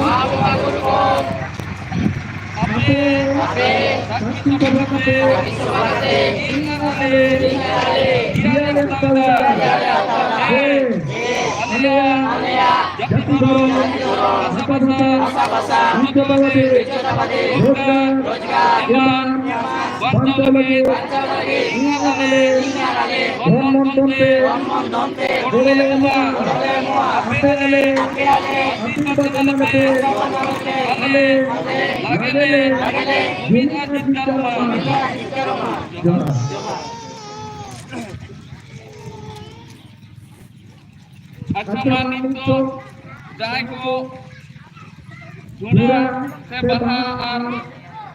ᱢᱟ ᱵᱚᱸᱜᱟ ᱵᱩᱨᱩ ᱠᱚ, ᱟᱯᱮ ᱥᱟᱹᱠᱷᱤ ᱥᱚᱵᱷᱟ ᱠᱟᱛᱮ ᱤᱧ ᱟᱨ ᱟᱞᱮ ᱫᱮᱭᱟ ᱞᱮ ᱦᱟᱛᱟᱣᱟ ᱡᱮ ᱟᱞᱮᱭᱟᱜ ᱡᱟᱹᱛᱤ ᱫᱷᱚᱨᱚᱢ, ᱵᱷᱟᱥᱟ ᱵᱷᱟᱥᱟ, ᱢᱚᱨᱡᱟᱫᱟ ᱵᱟᱵᱚᱫ ᱨᱳᱡᱽᱜᱟᱨ ᱮᱢᱟᱱ ᱵᱟᱧᱪᱟᱣ ᱞᱟᱹᱜᱤᱫ ᱤᱧ ᱟᱨ ᱟᱞᱮ ᱫᱷᱚᱱ ᱢᱚᱱ ᱫᱷᱚᱱ ᱛᱮ ᱜᱚᱲᱚ ᱞᱮ ᱮᱢᱟ᱾ ᱟᱯᱮ ᱟᱞᱮ ᱟᱹᱛᱩ ᱵᱟᱠᱷᱟᱱᱟ ᱠᱟᱛᱮ ᱟᱞᱮ ᱞᱟᱜᱮ ᱞᱮ ᱡᱩᱢᱤᱫ ᱟᱨ ᱡᱤᱛᱠᱟᱹᱨᱚᱜ ᱢᱟ᱾ ᱡᱚᱦᱟᱨ᱾ ᱟᱪᱪᱷᱟ, ᱢᱟ ᱱᱤᱛᱚᱜ ᱡᱟᱦᱟᱸᱭ ᱠᱚ ᱪᱩᱲᱟᱹ ᱥᱮ ᱵᱟᱦᱟ ᱟᱨ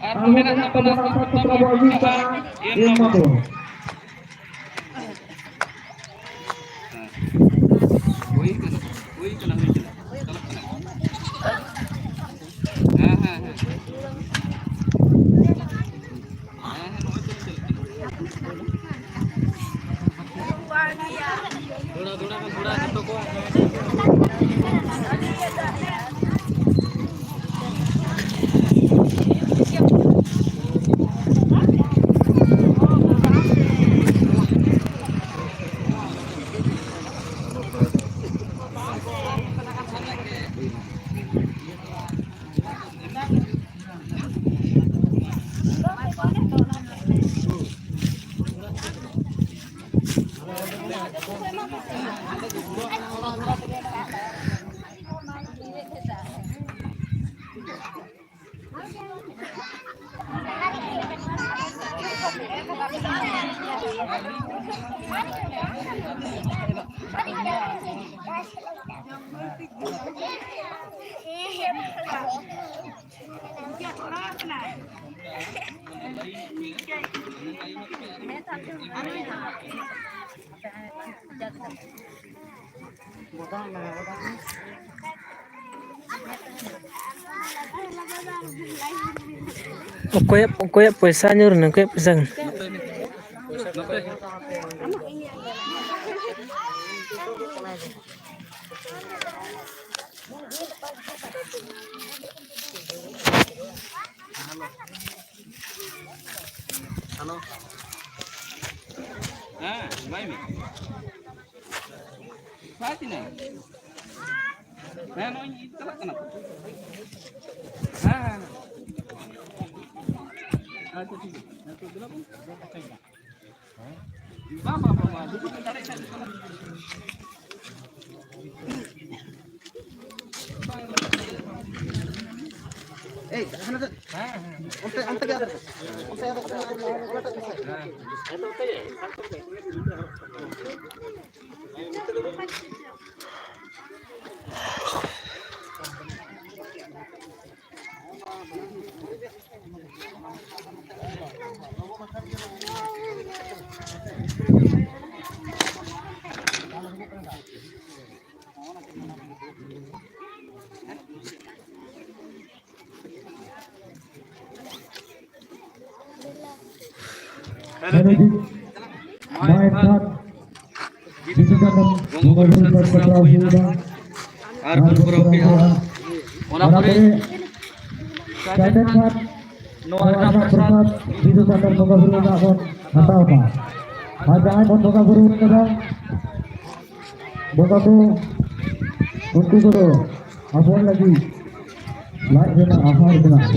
ᱟᱨᱦᱚᱸ ᱢᱮᱱᱟᱜ ᱛᱟᱵᱚᱱᱟ ᱥᱟᱯᱲᱟᱣ ᱟᱹᱜᱩ ᱠᱟᱜᱼᱟ, ᱮᱢ ᱢᱟᱵᱚᱱ᱾ ᱦᱮᱸ᱾ ᱦᱩᱭ ᱠᱟᱱᱟ, ᱦᱩᱭ ᱠᱟᱱᱟ, ᱦᱩᱭ ᱠᱟᱱᱟ᱾ ᱪᱟᱞᱟᱜ ᱠᱟᱱᱟ᱾ ᱦᱮᱸ, ᱦᱮᱸ, ᱦᱮᱸ᱾ ᱦᱮᱸ, ᱦᱮᱸ, ᱱᱚᱜᱼᱚᱭ ᱛᱚ ᱪᱟᱞᱟᱜ ᱠᱟᱱᱟ᱾ ᱛᱷᱚᱲᱟ, ᱛᱷᱚᱲᱟ ᱜᱟᱱ, ᱛᱷᱚᱲᱟ ᱡᱚᱛᱚ ᱠᱚ᱾ ᱚᱠᱚᱭᱟᱜ, ᱚᱠᱚᱭᱟᱜ ᱯᱚᱭᱥᱟ ᱧᱩᱨ ᱮᱱᱟ? ᱚᱠᱚᱭᱟᱜ ᱯᱚᱭᱥᱟ ᱠᱟᱱᱟ? ᱦᱮᱞᱳ᱾ ᱦᱮᱸ, ᱞᱟᱹᱭ ᱢᱮ᱾ ᱥᱟᱲᱮ ᱛᱤᱱᱟᱹᱜ? ᱦᱮᱸ, ᱱᱚᱜᱼᱚᱭ ᱤᱧ ᱪᱟᱞᱟᱜ ᱠᱟᱱᱟ ᱛᱚ᱾ ᱦᱮᱸ, ᱦᱮᱸ, ᱦᱮᱸ᱾ ᱟᱪᱪᱷᱟ, ᱴᱷᱤᱠ ᱜᱮᱭᱟ᱾ ᱦᱮᱸ, ᱛᱚ, ᱫᱮᱞᱟ ᱵᱚᱱ᱾ ᱵᱟᱝ, ᱵᱟᱝ, ᱵᱟᱝ, ᱵᱟᱝ, ᱡᱩᱫᱤ ᱵᱮᱱ ᱫᱟᱲᱮᱭᱟᱜ ᱠᱷᱟᱱ ᱫᱚ᱾ ᱮᱭ, ᱦᱟᱱᱟ ᱫᱚ, ᱚᱱᱛᱮ, ᱚᱱᱛᱮ ᱜᱮ ᱟᱫᱚ, ᱚᱱᱛᱮ ᱟᱫᱚ, ᱚᱱᱟᱴᱟᱜ ᱢᱮᱥᱟᱭ᱾ ᱦᱮᱞᱳ ᱡᱤ᱾ ᱢᱟᱭ ᱯᱷᱟᱴ ᱵᱤᱫᱩ ᱪᱟᱸᱫᱟᱱ ᱵᱚᱸᱜᱟ ᱵᱩᱨᱩ ᱥᱟᱛ ᱥᱟᱯᱲᱟᱣ ᱦᱩᱭᱩᱜᱼᱟ᱾ ᱟᱨ ᱵᱚᱱ ᱯᱚᱨᱚᱵᱽ ᱠᱮᱜᱼᱟ᱾ ᱚᱱᱟ ᱯᱚᱨᱮ ᱪᱟᱸᱫᱟᱱ ᱯᱷᱟᱴ ᱱᱚᱣᱟ ᱨᱮᱱᱟᱜ ᱯᱨᱚᱥᱟᱫ ᱵᱤᱫᱩ ᱪᱟᱸᱫᱟᱱ ᱵᱚᱸᱜᱟ ᱵᱩᱨᱩ ᱨᱮᱱᱟᱜ ᱵᱚᱱ ᱦᱟᱛᱟᱣ ᱮᱫᱟ᱾ ᱟᱨ ᱡᱟᱦᱟᱸᱭ ᱵᱚᱱ ᱵᱚᱸᱜᱟ ᱵᱩᱨᱩ ᱠᱟᱫᱟ, ᱵᱚᱸᱜᱟ ᱠᱚ, ᱩᱱᱠᱩ ᱠᱚᱫᱚ ᱟᱵᱚ ᱞᱟᱹᱜᱤᱫ ᱞᱟᱡ ᱨᱮᱱᱟᱜ ᱟᱦᱟᱨ ᱢᱮᱱᱟᱜᱼᱟ᱾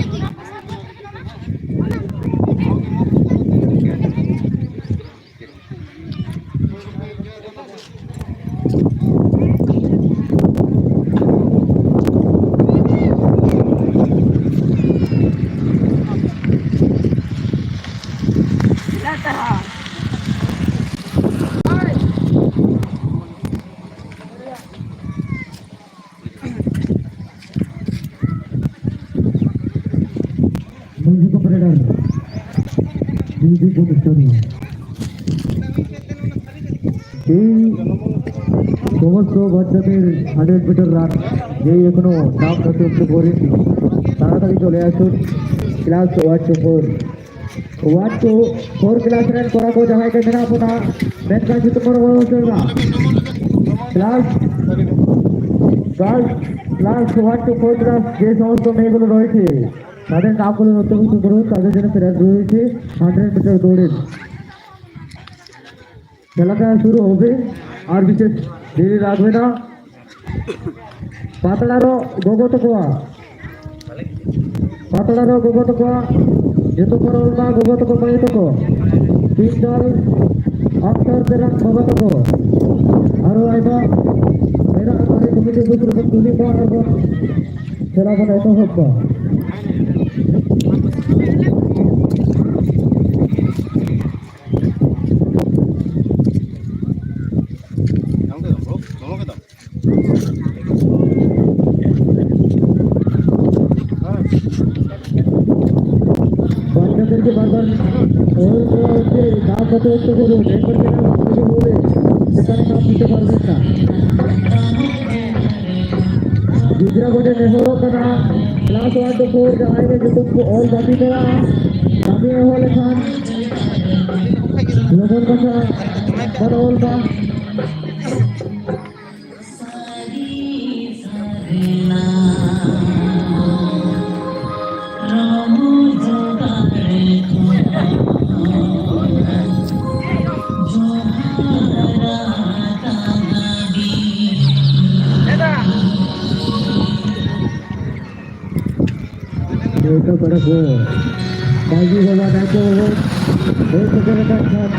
Music operator, music operator। এই সমস্ত বাচ্চাদের হান্ড্রেড মিটার রান, যেই এখনো নাম নথিভুক্ত করেনি, তাড়াতাড়ি চলে আসুন class one two four. One two four class ᱨᱮᱱ ᱠᱚᱲᱟ ᱠᱚ ᱡᱟᱦᱟᱸᱭ ᱠᱚ ᱢᱮᱱᱟᱜ ᱵᱚᱱᱟ, ᱢᱮᱱᱠᱷᱟᱱ ᱡᱚᱛᱚ ᱦᱚᱲ ᱜᱚᱲᱚ ᱦᱚᱪᱚᱭ ᱢᱟ᱾ Class, girls class one two four class যে সমস্ত মেয়েগুলো রয়েছে, তাদের নামগুলো নথিভুক্ত করুন, তাদের জন্য প্রাইজ রয়েছে হান্ড্রেড মিটার দৌড়ের। খেলাটা শুরু হবে, আর বিশেষ দেরি রাখবে না। ᱯᱟᱛᱲᱟ ᱨᱚᱜ ᱜᱚᱜᱚ ᱛᱟᱠᱚᱣᱟᱜ, ᱯᱟᱛᱲᱟ ᱨᱚᱜ ᱜᱚᱜᱚ ᱛᱟᱠᱚᱣᱟᱜ ᱡᱚᱛᱚ ᱯᱟᱨᱚᱞ ᱢᱟ ᱜᱚᱜᱚ ᱛᱟᱠᱚ, ᱢᱟᱹᱭ ᱛᱟᱠᱚ, ᱛᱤᱱ ᱫᱚᱞ ᱟᱯᱛᱟᱨ ᱛᱮᱱᱟᱜ ᱵᱟᱵᱟ ᱛᱟᱠᱚ, ᱟᱨᱚ ᱟᱭᱢᱟ ᱢᱮᱱᱟᱜ ᱠᱚᱣᱟ ᱠᱚᱢᱤᱴᱤ ᱵᱩᱛᱷ ᱨᱮᱵᱚᱱ ᱠᱩᱞᱤ ᱠᱚᱣᱟ ᱟᱨ ᱵᱚᱱ ᱠᱷᱮᱞᱟ ᱵᱚᱱ ᱮᱛᱚᱦᱚᱵ ᱠᱚᱣᱟ᱾ বাচ্চাদেরকে বারবার ওই যে দাঁত যাতে একটু করুন, একবার যেন বাচ্চাকে বলে সেখানে কাপ দিতে পারবেন না। ᱜᱤᱫᱽᱨᱟᱹ ᱠᱚᱴᱷᱮᱱ ᱱᱮᱦᱚᱨᱚᱜ ᱠᱟᱱᱟ, ᱠᱞᱟᱥ ᱳᱣᱟᱱ ᱴᱩ ᱯᱷᱳᱨ ᱡᱟᱦᱟᱸᱭ ᱜᱮ ᱧᱩᱛᱩᱢ ᱠᱚ ᱚᱞ ᱵᱟᱹᱜᱤ ᱠᱟᱜᱼᱟ, ᱠᱟᱹᱢᱤ ᱮᱦᱚᱵ ᱞᱮᱠᱷᱟᱱ ᱞᱚᱜᱚᱱ ᱢᱟᱪᱷᱟ ᱵᱚᱱ ᱚᱞ ᱢᱟ᱾ ᱱᱮᱣᱛᱟ ᱯᱮᱲᱟ ᱠᱚ, ᱢᱟᱹᱡᱷᱤ ᱵᱟᱵᱟ ᱱᱟᱭᱠᱮ ᱵᱟᱵᱟ ᱦᱮᱡ ᱥᱮᱴᱮᱨ ᱟᱠᱟᱱ ᱠᱷᱟᱱ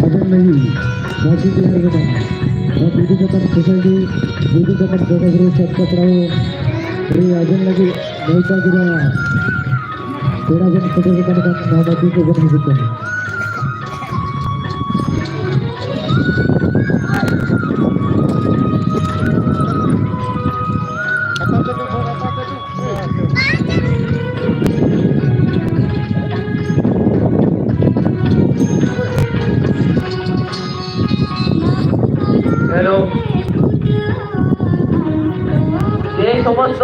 ᱟᱵᱮᱱ ᱞᱟᱹᱜᱤᱫ ᱢᱟᱹᱡᱷᱤ ᱡᱚᱦᱟᱨ ᱢᱮᱱᱟᱜᱼᱟ᱾ ᱱᱚᱣᱟ ᱵᱤᱫᱩ ᱪᱟᱸᱫᱟᱱ ᱥᱳᱥᱟᱭᱴᱤ, ᱵᱤᱫᱩ ᱪᱟᱸᱫᱟᱱ ᱵᱚᱸᱜᱟ ᱵᱩᱨᱩ ᱥᱟᱡᱽ ᱥᱟᱯᱲᱟᱣ ᱨᱮ ᱟᱵᱮᱱ ᱞᱟᱹᱜᱤᱫ ᱱᱮᱣᱛᱟ ᱜᱤᱨᱟᱹ ᱯᱮᱲᱟ ᱵᱚᱱ ᱥᱮᱴᱮᱨ ᱟᱠᱟᱱ ᱠᱷᱟᱱ ᱱᱚᱣᱟ ᱢᱟᱹᱡᱷᱤ ᱠᱚᱵᱚᱱ ᱦᱤᱡᱩᱜ ᱠᱟᱱᱟ᱾ হ্যালো, যে সমস্ত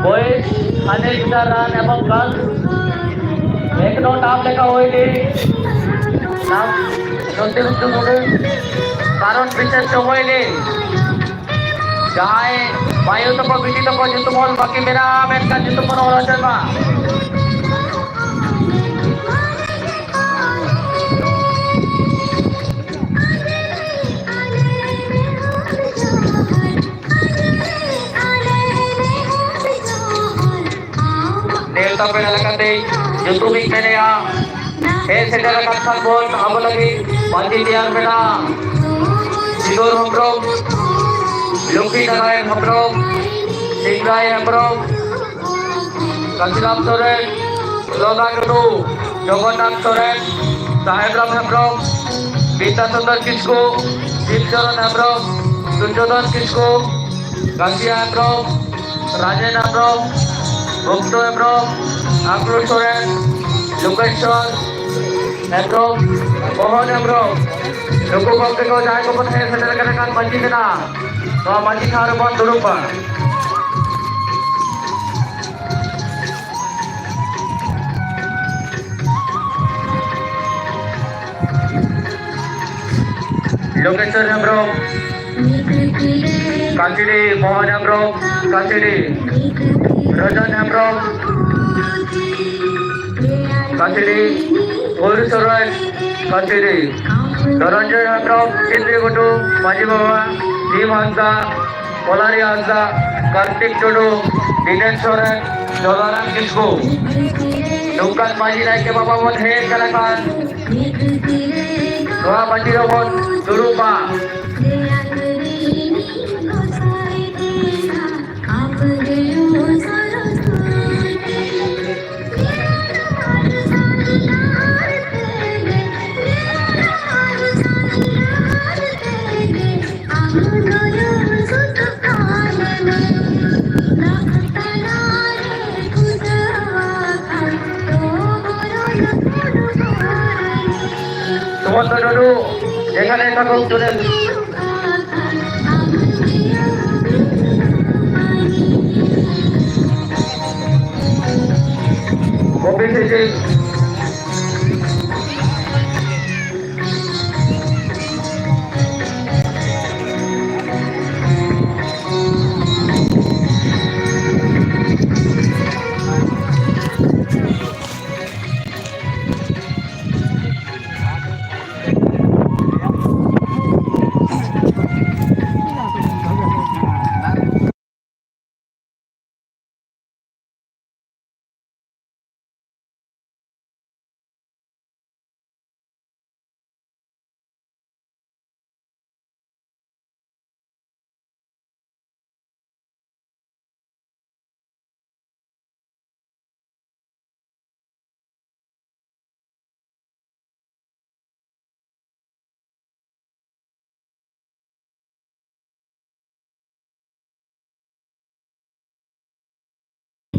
বয়েজ, হান্ড্রেড মিটার রান এবং গার্লস এখনো নাম লেখা হয়নি, নাম নথিভুক্ত করুন, কারণ বিশেষ সময় নেই। ᱡᱟᱦᱟᱸᱭ ᱢᱟᱭᱳ ᱛᱟᱠᱚ, ᱵᱤᱴᱤ ᱛᱟᱠᱚ ᱧᱩᱛᱩᱢ ᱚᱞ ᱵᱟᱹᱠᱤ ᱢᱮᱱᱟᱜᱼᱟ, ᱢᱮᱱᱠᱷᱟᱱ ᱧᱩᱛᱩᱢ ᱵᱚᱱ ᱚᱞ ᱦᱚᱪᱚᱭ ᱢᱟ᱾ ᱱᱮᱣᱛᱟ ᱯᱮᱲᱟ ᱞᱮᱠᱟᱛᱮ ᱧᱩᱛᱩᱢᱤᱧ ᱢᱮᱱᱮᱜᱼᱟ, ᱦᱮᱡ ᱥᱮᱴᱮᱨ ᱟᱠᱟᱱ ᱠᱷᱟᱱ ᱵᱚᱱ ᱟᱵᱚ ᱞᱟᱹᱜᱤᱫ ᱢᱟᱹᱡᱷᱤ ᱛᱮᱭᱟᱨ ᱢᱮᱱᱟᱜᱼᱟ, ᱥᱤᱸᱫᱩᱨ ᱦᱮᱢᱵᱨᱚᱢ, ᱞᱚᱠᱠᱷᱤ ᱱᱟᱨᱟᱭᱚᱱ ᱦᱮᱢᱵᱨᱚᱢ, ᱥᱤᱝᱨᱟᱭ ᱦᱮᱢᱵᱨᱚᱢ, ᱠᱟᱥᱤᱨᱟᱢ ᱥᱚᱨᱮᱱ, ᱞᱚᱫᱟ ᱴᱩᱰᱩ, ᱡᱚᱜᱚᱱᱱᱟᱛᱷ ᱥᱚᱨᱮᱱ, ᱥᱟᱦᱮᱵᱨᱟᱢ ᱦᱮᱢᱵᱨᱚᱢ, ᱵᱤᱫᱽᱫᱟᱥᱩᱱᱫᱚᱨ ᱠᱤᱥᱠᱩ, ᱥᱤᱵᱪᱚᱨᱚᱱ ᱦᱮᱢᱵᱨᱚᱢ, ᱥᱩᱨᱡᱚᱫᱷᱚᱱ ᱠᱤᱥᱠᱩ, ᱜᱟᱝᱜᱤᱭᱟ ᱦᱮᱢᱵᱨᱚᱢ, ᱨᱟᱡᱮᱱ ᱦᱮᱢᱵᱨᱚᱢ, ᱜᱩᱯᱛᱚ ᱦᱮᱢᱵᱨᱚᱢ, ᱟᱠᱞᱩ ᱥᱚᱨᱮᱱ, ᱞᱳᱠᱮᱥᱚᱨ ᱦᱮᱢᱵᱨᱚᱢ, ᱢᱳᱦᱚᱱ ᱦᱮᱢᱵᱨᱚᱢ, ᱱᱩᱠᱩ ᱜᱚᱢᱠᱮ ᱠᱚ ᱡᱟᱦᱟᱸᱭ ᱠᱚᱠᱚ ᱦᱮᱡ ᱥᱮᱴᱮᱨ ᱟᱠᱟᱱᱟ ᱠᱷᱟᱱ ᱢᱟᱹᱡᱷᱤ ᱢᱮᱱᱟᱜᱼᱟ, ᱱᱚᱣᱟ ᱢᱟᱹᱡᱷᱤ ᱴᱷᱟᱶ ᱨᱮᱵᱚᱱ ᱫᱩᱲᱩᱵᱼᱟ᱾ ᱞᱳᱠᱮᱥᱚᱨ ᱦᱮᱢᱵᱨᱚᱢ, ᱠᱟᱪᱲᱤ, ᱢᱳᱦᱚᱱ ᱦᱮᱢᱵᱨᱚᱢ, ᱠᱟᱪᱲᱤ, ᱨᱚᱡᱚᱱ ᱦᱮᱢᱵᱨᱚᱢ, ᱠᱟᱪᱲᱤ, ᱜᱳᱣᱨᱤ ᱥᱚᱨᱮᱱ, ᱠᱟᱪᱲᱤ, ᱫᱷᱚᱱᱚᱱᱡᱚᱭ ᱦᱮᱢᱵᱨᱚᱢ, ᱪᱤᱛᱨᱤ ᱜᱷᱩᱴᱩ, ᱢᱟᱹᱡᱷᱤ ᱵᱟᱵᱟ, ᱵᱷᱤᱢ ᱦᱟᱸᱥᱫᱟ, ᱯᱚᱞᱟᱨᱤ ᱦᱟᱸᱥᱫᱟ, ᱠᱟᱨᱛᱤᱠ ᱴᱩᱰᱩ, ᱫᱤᱱᱮᱥ ᱥᱚᱨᱮᱱ, ᱡᱚᱞᱟᱨᱟᱢ ᱠᱤᱥᱠᱩ᱾ ᱱᱚᱝᱠᱟᱱ ᱢᱟᱹᱡᱷᱤ ᱱᱟᱭᱠᱮ ᱵᱟᱵᱟ ᱵᱚᱱ ᱦᱮᱡ ᱟᱠᱟᱱ ᱠᱷᱟᱱ, ᱱᱚᱣᱟ ᱢᱟᱹᱡᱷᱤ ᱨᱮᱵᱚᱱ ᱫᱩᱲᱩᱵᱼᱟ᱾ সুমন্ত টুডু, যেখানে থাকুক, চলে আসুন। অফিসে যে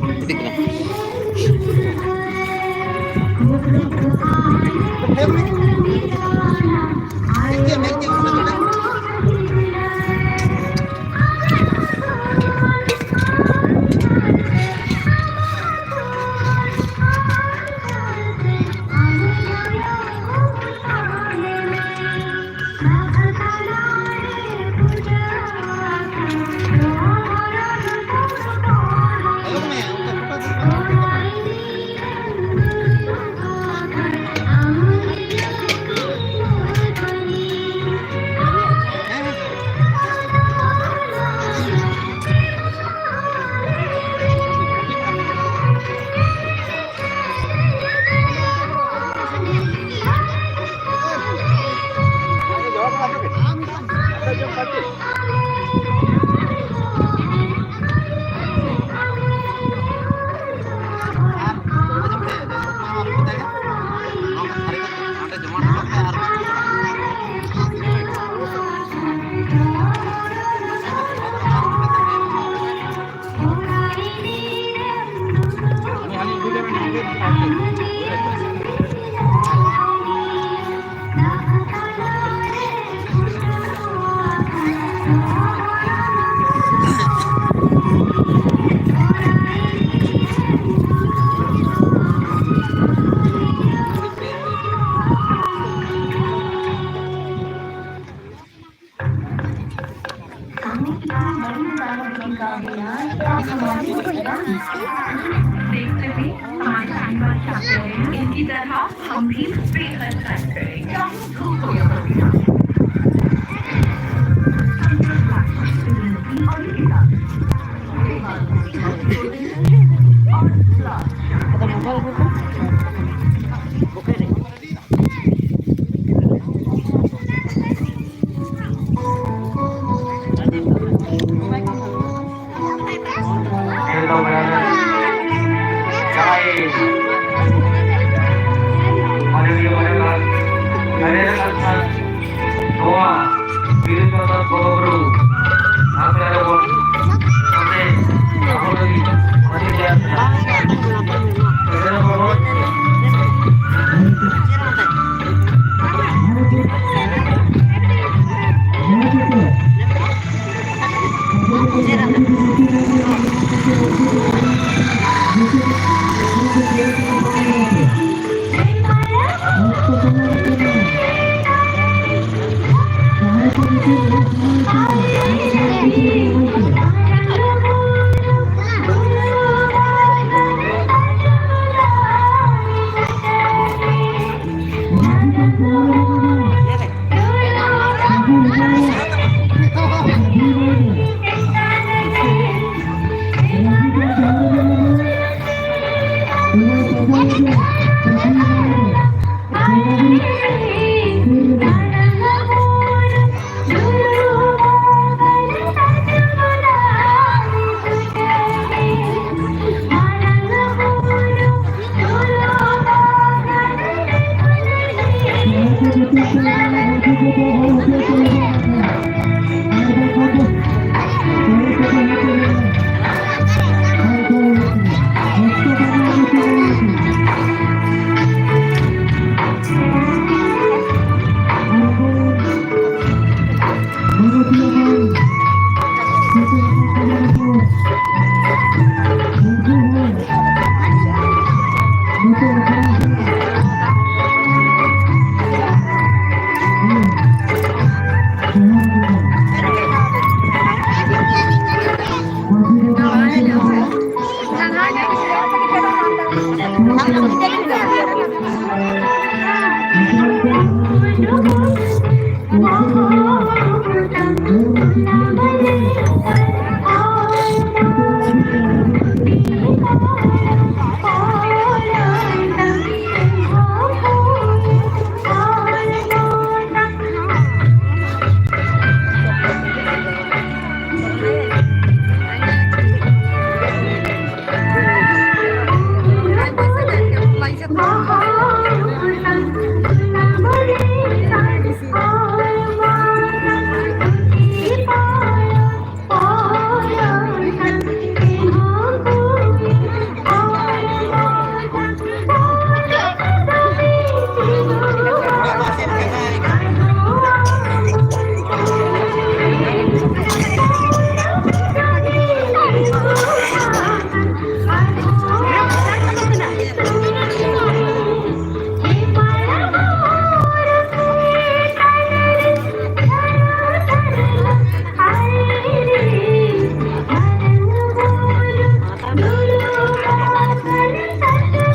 ᱠᱟᱹᱴᱤᱡ ᱪᱟᱞᱟᱝ᱾ सामने कितनी बड़ी रुकावट की काबिनात आप हमारे देखते हुए हमारे आने वाले छात्र हैं। इनकी तरह हम भी बेहद मेहनत करें, चाहे धूप हो या सर्दी। और ये किताब ᱱᱚᱣᱟ ᱵᱤᱨᱩ ᱪᱚᱱᱫᱚᱱ ᱵᱚᱸᱜᱟ ᱵᱩᱨᱩ ᱟᱠᱷᱲᱟ ᱨᱮᱵᱚᱱ ᱚᱸᱰᱮ ᱟᱵᱚ ᱞᱟᱹᱜᱤᱫ ᱟᱹᱰᱤ ᱜᱟᱱ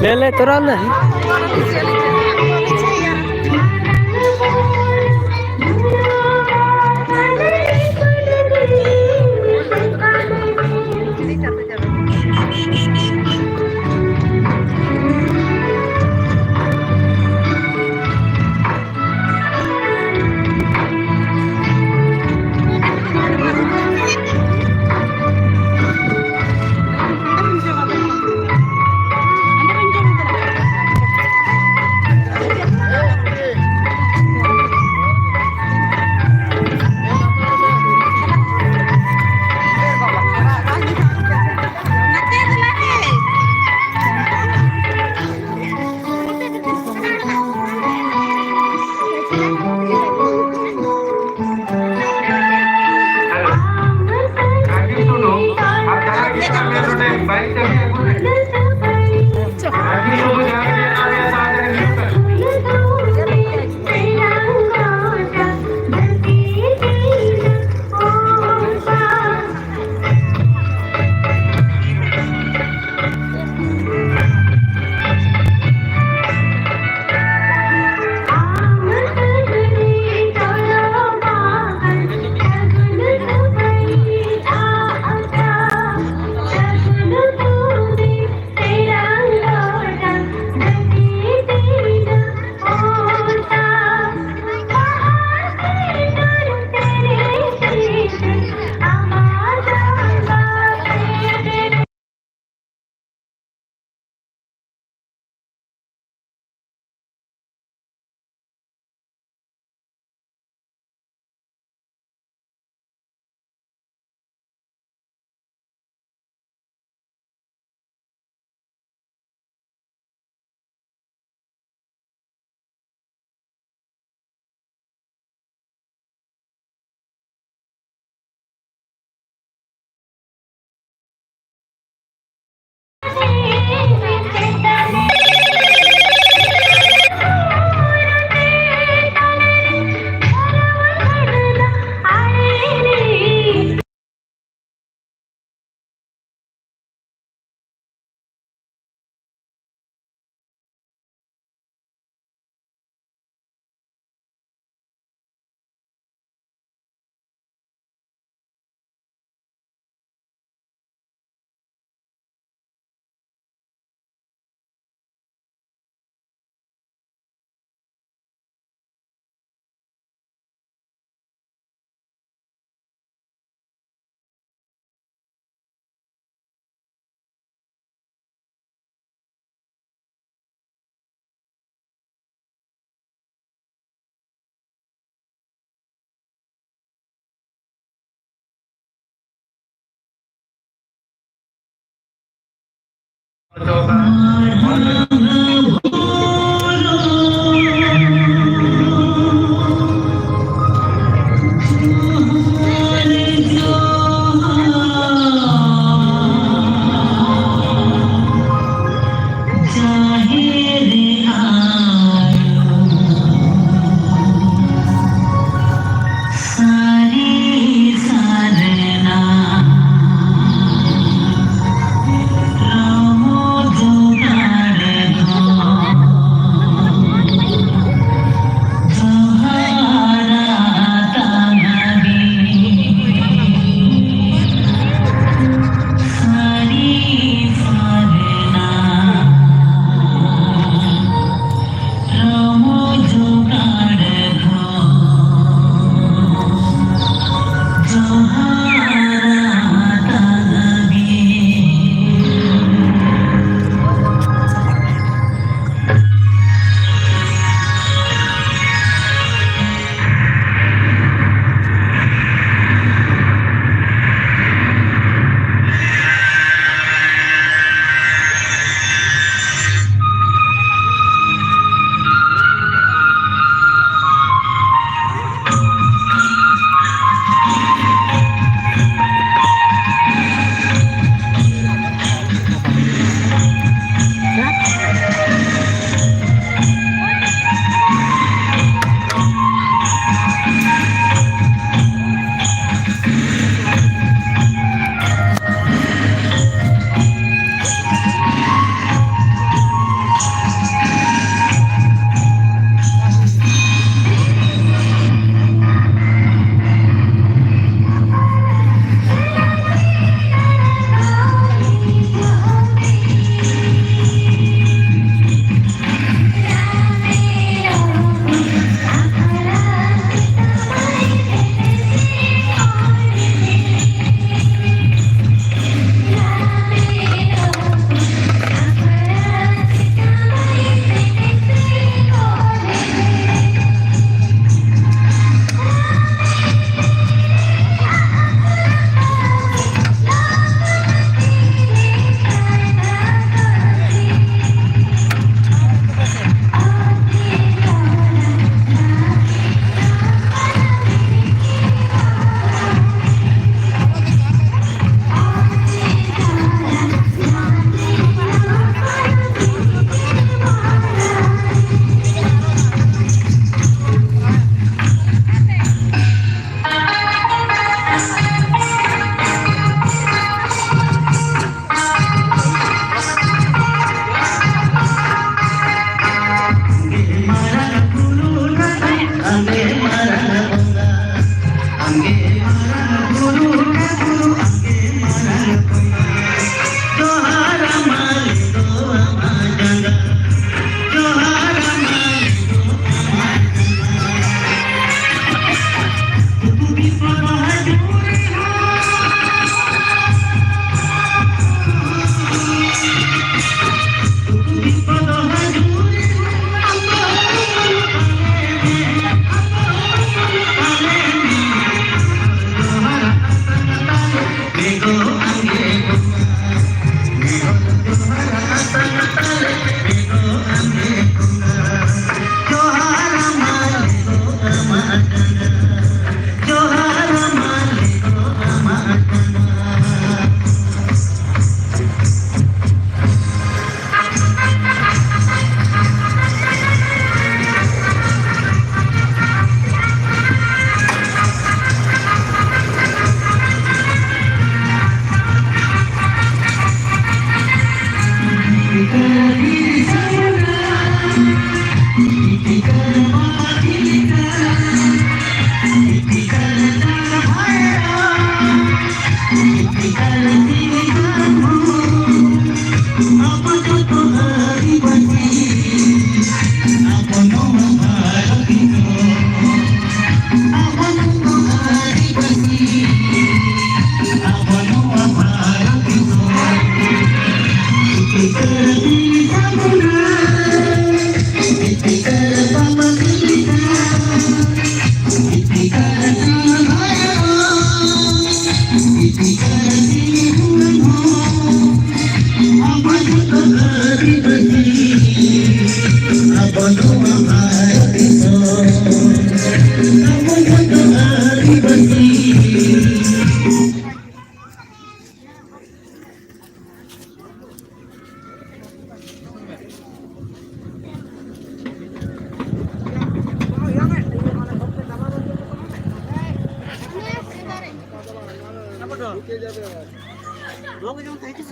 ᱞᱮ ᱞᱮ ᱛᱚᱨᱟ ᱞᱮ᱾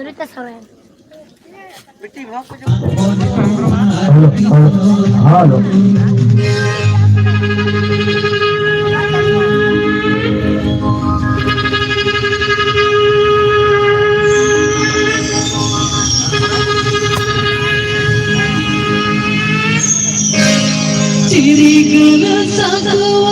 Sunita Soren. Hello, hello, hello. ᱪᱤᱨᱤ ᱠᱟᱱᱟ ᱥᱟᱠᱣᱟ᱾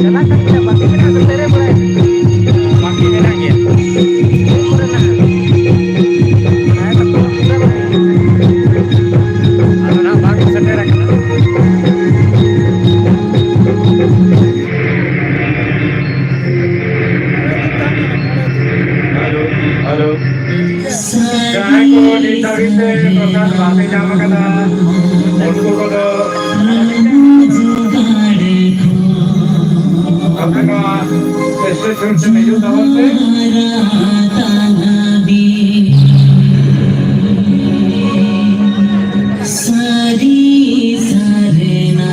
ᱪᱟᱞᱟᱜ ᱠᱟᱱ ᱜᱮᱭᱟ, ᱵᱟᱹᱠᱤ ᱢᱮᱱᱟᱜ ᱜᱮᱭᱟ᱾ ᱟᱫᱚ ᱱᱟᱦᱟᱜ ᱵᱟᱝ ᱥᱮᱴᱮᱨ ᱟᱠᱟᱱᱟ᱾ Hello, hello. ᱡᱟᱦᱟᱸᱭ ᱠᱚ ᱱᱤᱛ ᱫᱷᱟᱹᱵᱤᱡ ᱛᱮ ᱯᱨᱚᱥᱟᱫ ᱵᱟᱯᱮ ᱧᱟᱢ ᱟᱠᱟᱫᱟ, ᱩᱱᱠᱩ ᱠᱚᱫᱚ ᱟᱯᱮ ᱱᱚᱣᱟ ᱥᱴᱮᱥᱚᱱ ᱛᱮ ᱦᱤᱡᱩᱜ ᱛᱟᱵᱚᱱ ᱯᱮ᱾ ᱥᱟᱹᱨᱤ ᱥᱟᱨᱱᱟ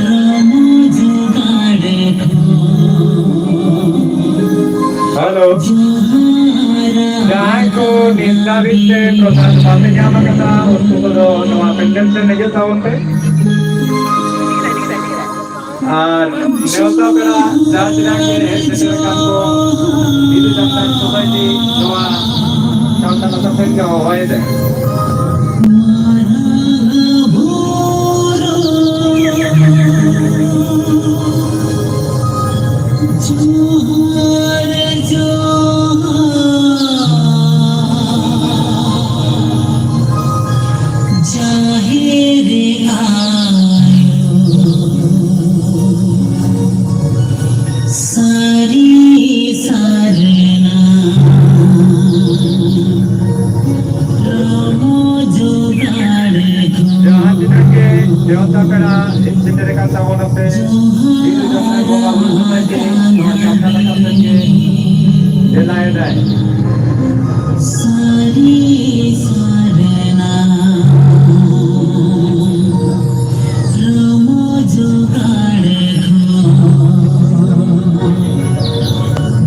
ᱨᱚᱢᱚᱡᱽ ᱜᱟᱲ ᱠᱷᱚᱱ ᱦᱮᱞᱳ᱾ ᱡᱚᱦᱟᱨ ᱡᱟᱦᱟᱸᱭ ᱠᱚ ᱱᱤᱛ ᱫᱷᱟᱹᱵᱤᱡ ᱛᱮ ᱯᱨᱚᱥᱟᱫ ᱵᱟᱯᱮ ᱧᱟᱢ ᱟᱠᱟᱫᱟ, ᱩᱱᱠᱩ ᱠᱚᱫᱚ ᱱᱚᱣᱟ ᱯᱮᱱᱰᱮᱞ ᱥᱮᱫ ᱦᱤᱡᱩᱜ ᱛᱟᱵᱚᱱ ᱯᱮ᱾ ᱟᱨ ᱱᱮᱣᱛᱟ ᱯᱮᱲᱟ ᱡᱟᱦᱟᱸ ᱛᱤᱱᱟᱹᱜ ᱜᱮ ᱦᱮᱡ ᱥᱮᱴᱮᱨ ᱟᱠᱟᱱ ᱠᱚ, ᱵᱤᱫᱩ ᱪᱟᱸᱫᱟᱱ ᱥᱳᱥᱟᱭᱴᱤ ᱱᱚᱣᱟ ᱥᱟᱶᱛᱟ ᱠᱟᱛᱷᱟ ᱥᱮᱫ ᱜᱮ ᱦᱚᱦᱚᱭᱮᱫᱟᱭ᱾ ᱡᱚᱦᱟᱨ, ᱡᱚᱦᱟᱨ᱾ ᱡᱟᱦᱮᱨ ᱟᱭᱳ, ᱥᱟᱹᱨᱤ ᱥᱟᱨᱱᱟ, ᱨᱚᱢᱚᱡᱽ ᱜᱟᱲ ᱠᱷᱚᱱ ᱡᱟᱦᱟᱸ ᱛᱤᱱᱟᱹᱜ ᱜᱮ ᱱᱮᱣᱛᱟ ᱯᱮᱲᱟ ᱦᱮᱡ ᱥᱮᱴᱮᱨ ᱟᱠᱟᱱ ᱛᱟᱵᱚᱱᱟ ᱯᱮ, ᱵᱤᱫᱩ ᱪᱟᱸᱫᱟᱱ ᱵᱚᱸᱜᱟ ᱵᱩᱨᱩ ᱥᱚᱢᱚᱭ ᱛᱮ ᱱᱚᱣᱟ ᱪᱟᱠᱷᱟ ᱞᱟᱛᱟᱨ ᱥᱮᱫ ᱜᱮ ᱫᱮᱞᱟᱭᱮᱫᱟᱭ᱾ ᱥᱟᱹᱨᱤ ᱥᱟᱨᱱᱟ ᱨᱚᱢᱚᱡᱽ ᱜᱟᱲ ᱠᱷᱚᱱ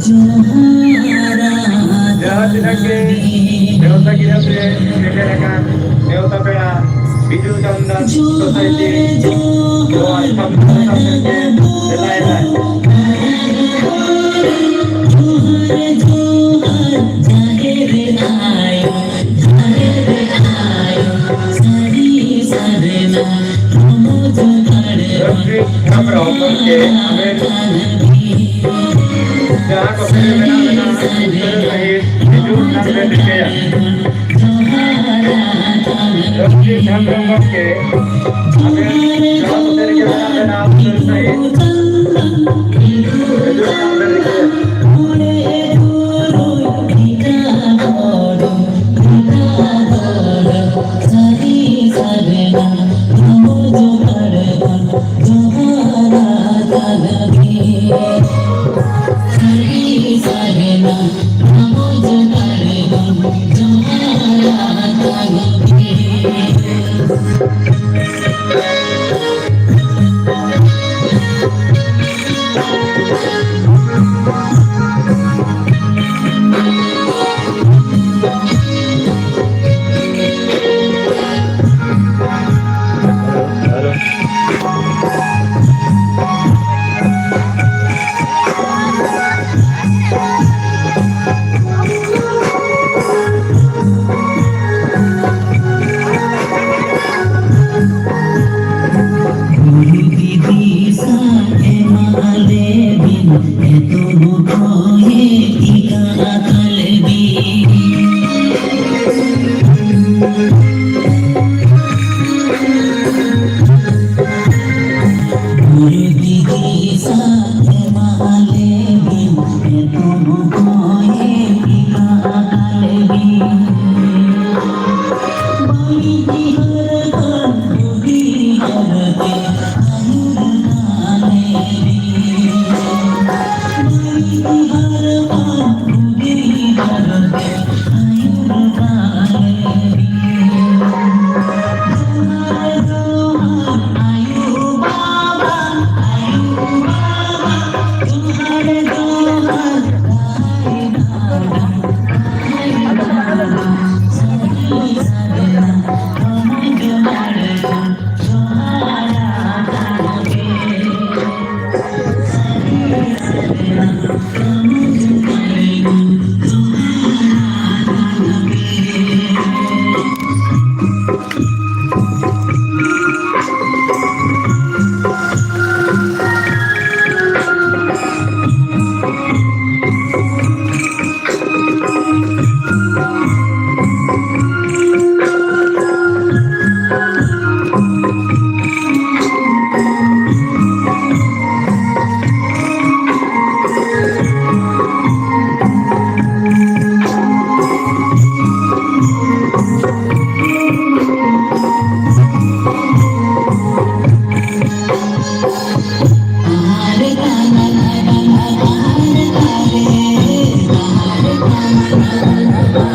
ᱡᱚᱦᱟᱨ᱾ ᱡᱟᱦᱟᱸ ᱛᱤᱱᱟᱹᱜ ᱜᱮ ᱱᱮᱣᱛᱟ ᱜᱤᱨᱟᱹ ᱯᱮ ᱥᱮᱴᱮᱨ ᱟᱠᱟᱱ ᱱᱮᱣᱛᱟ ᱯᱮᱲᱟ ᱵᱤᱫᱩ ᱪᱟᱸᱫᱟᱱ ᱥᱳᱥᱟᱭᱴᱤ ᱱᱚᱣᱟ ᱥᱟᱱᱛᱟᱲ ᱥᱟᱶᱛᱟ ᱛᱮ ᱫᱮᱞᱟᱭᱮᱫᱟᱭ᱾ ᱡᱚᱦᱟᱨ, ᱡᱚᱦᱟᱨ, ᱡᱟᱦᱮᱨ ᱟᱭᱳ, ᱡᱟᱦᱮᱨ ᱟᱭᱳ, ᱨᱚᱥᱤᱫ ᱦᱮᱢᱵᱨᱚᱢ ᱜᱚᱢᱠᱮ, ᱟᱵᱮᱱ ᱡᱟᱦᱟᱸ ᱠᱚ ᱥᱮᱨᱮᱧ ᱢᱮᱱᱟᱜ ᱵᱮᱱᱟ, ᱩᱥᱟᱹᱨᱟ ᱥᱟᱺᱦᱤᱡ ᱦᱤᱡᱩᱜ ᱨᱮᱱᱟᱜ ᱵᱮᱱ ᱨᱤᱠᱟᱹᱭᱟ᱾ ᱨᱚᱥᱤᱫ ᱦᱮᱢᱵᱨᱚᱢ ᱜᱚᱢᱠᱮ, ᱟᱵᱮᱱ ᱡᱟᱦᱟᱸ ᱠᱚ ᱥᱮᱨᱮᱧ ᱢᱮᱱᱟᱜ ᱵᱮᱱᱟ, ᱩᱥᱟᱹᱨᱟ ᱥᱟᱺᱦᱤᱡ ᱦᱤᱡᱩᱜ ᱨᱮᱱᱟᱜ ᱵᱮᱱ ᱨᱤᱠᱟᱹᱭᱟ᱾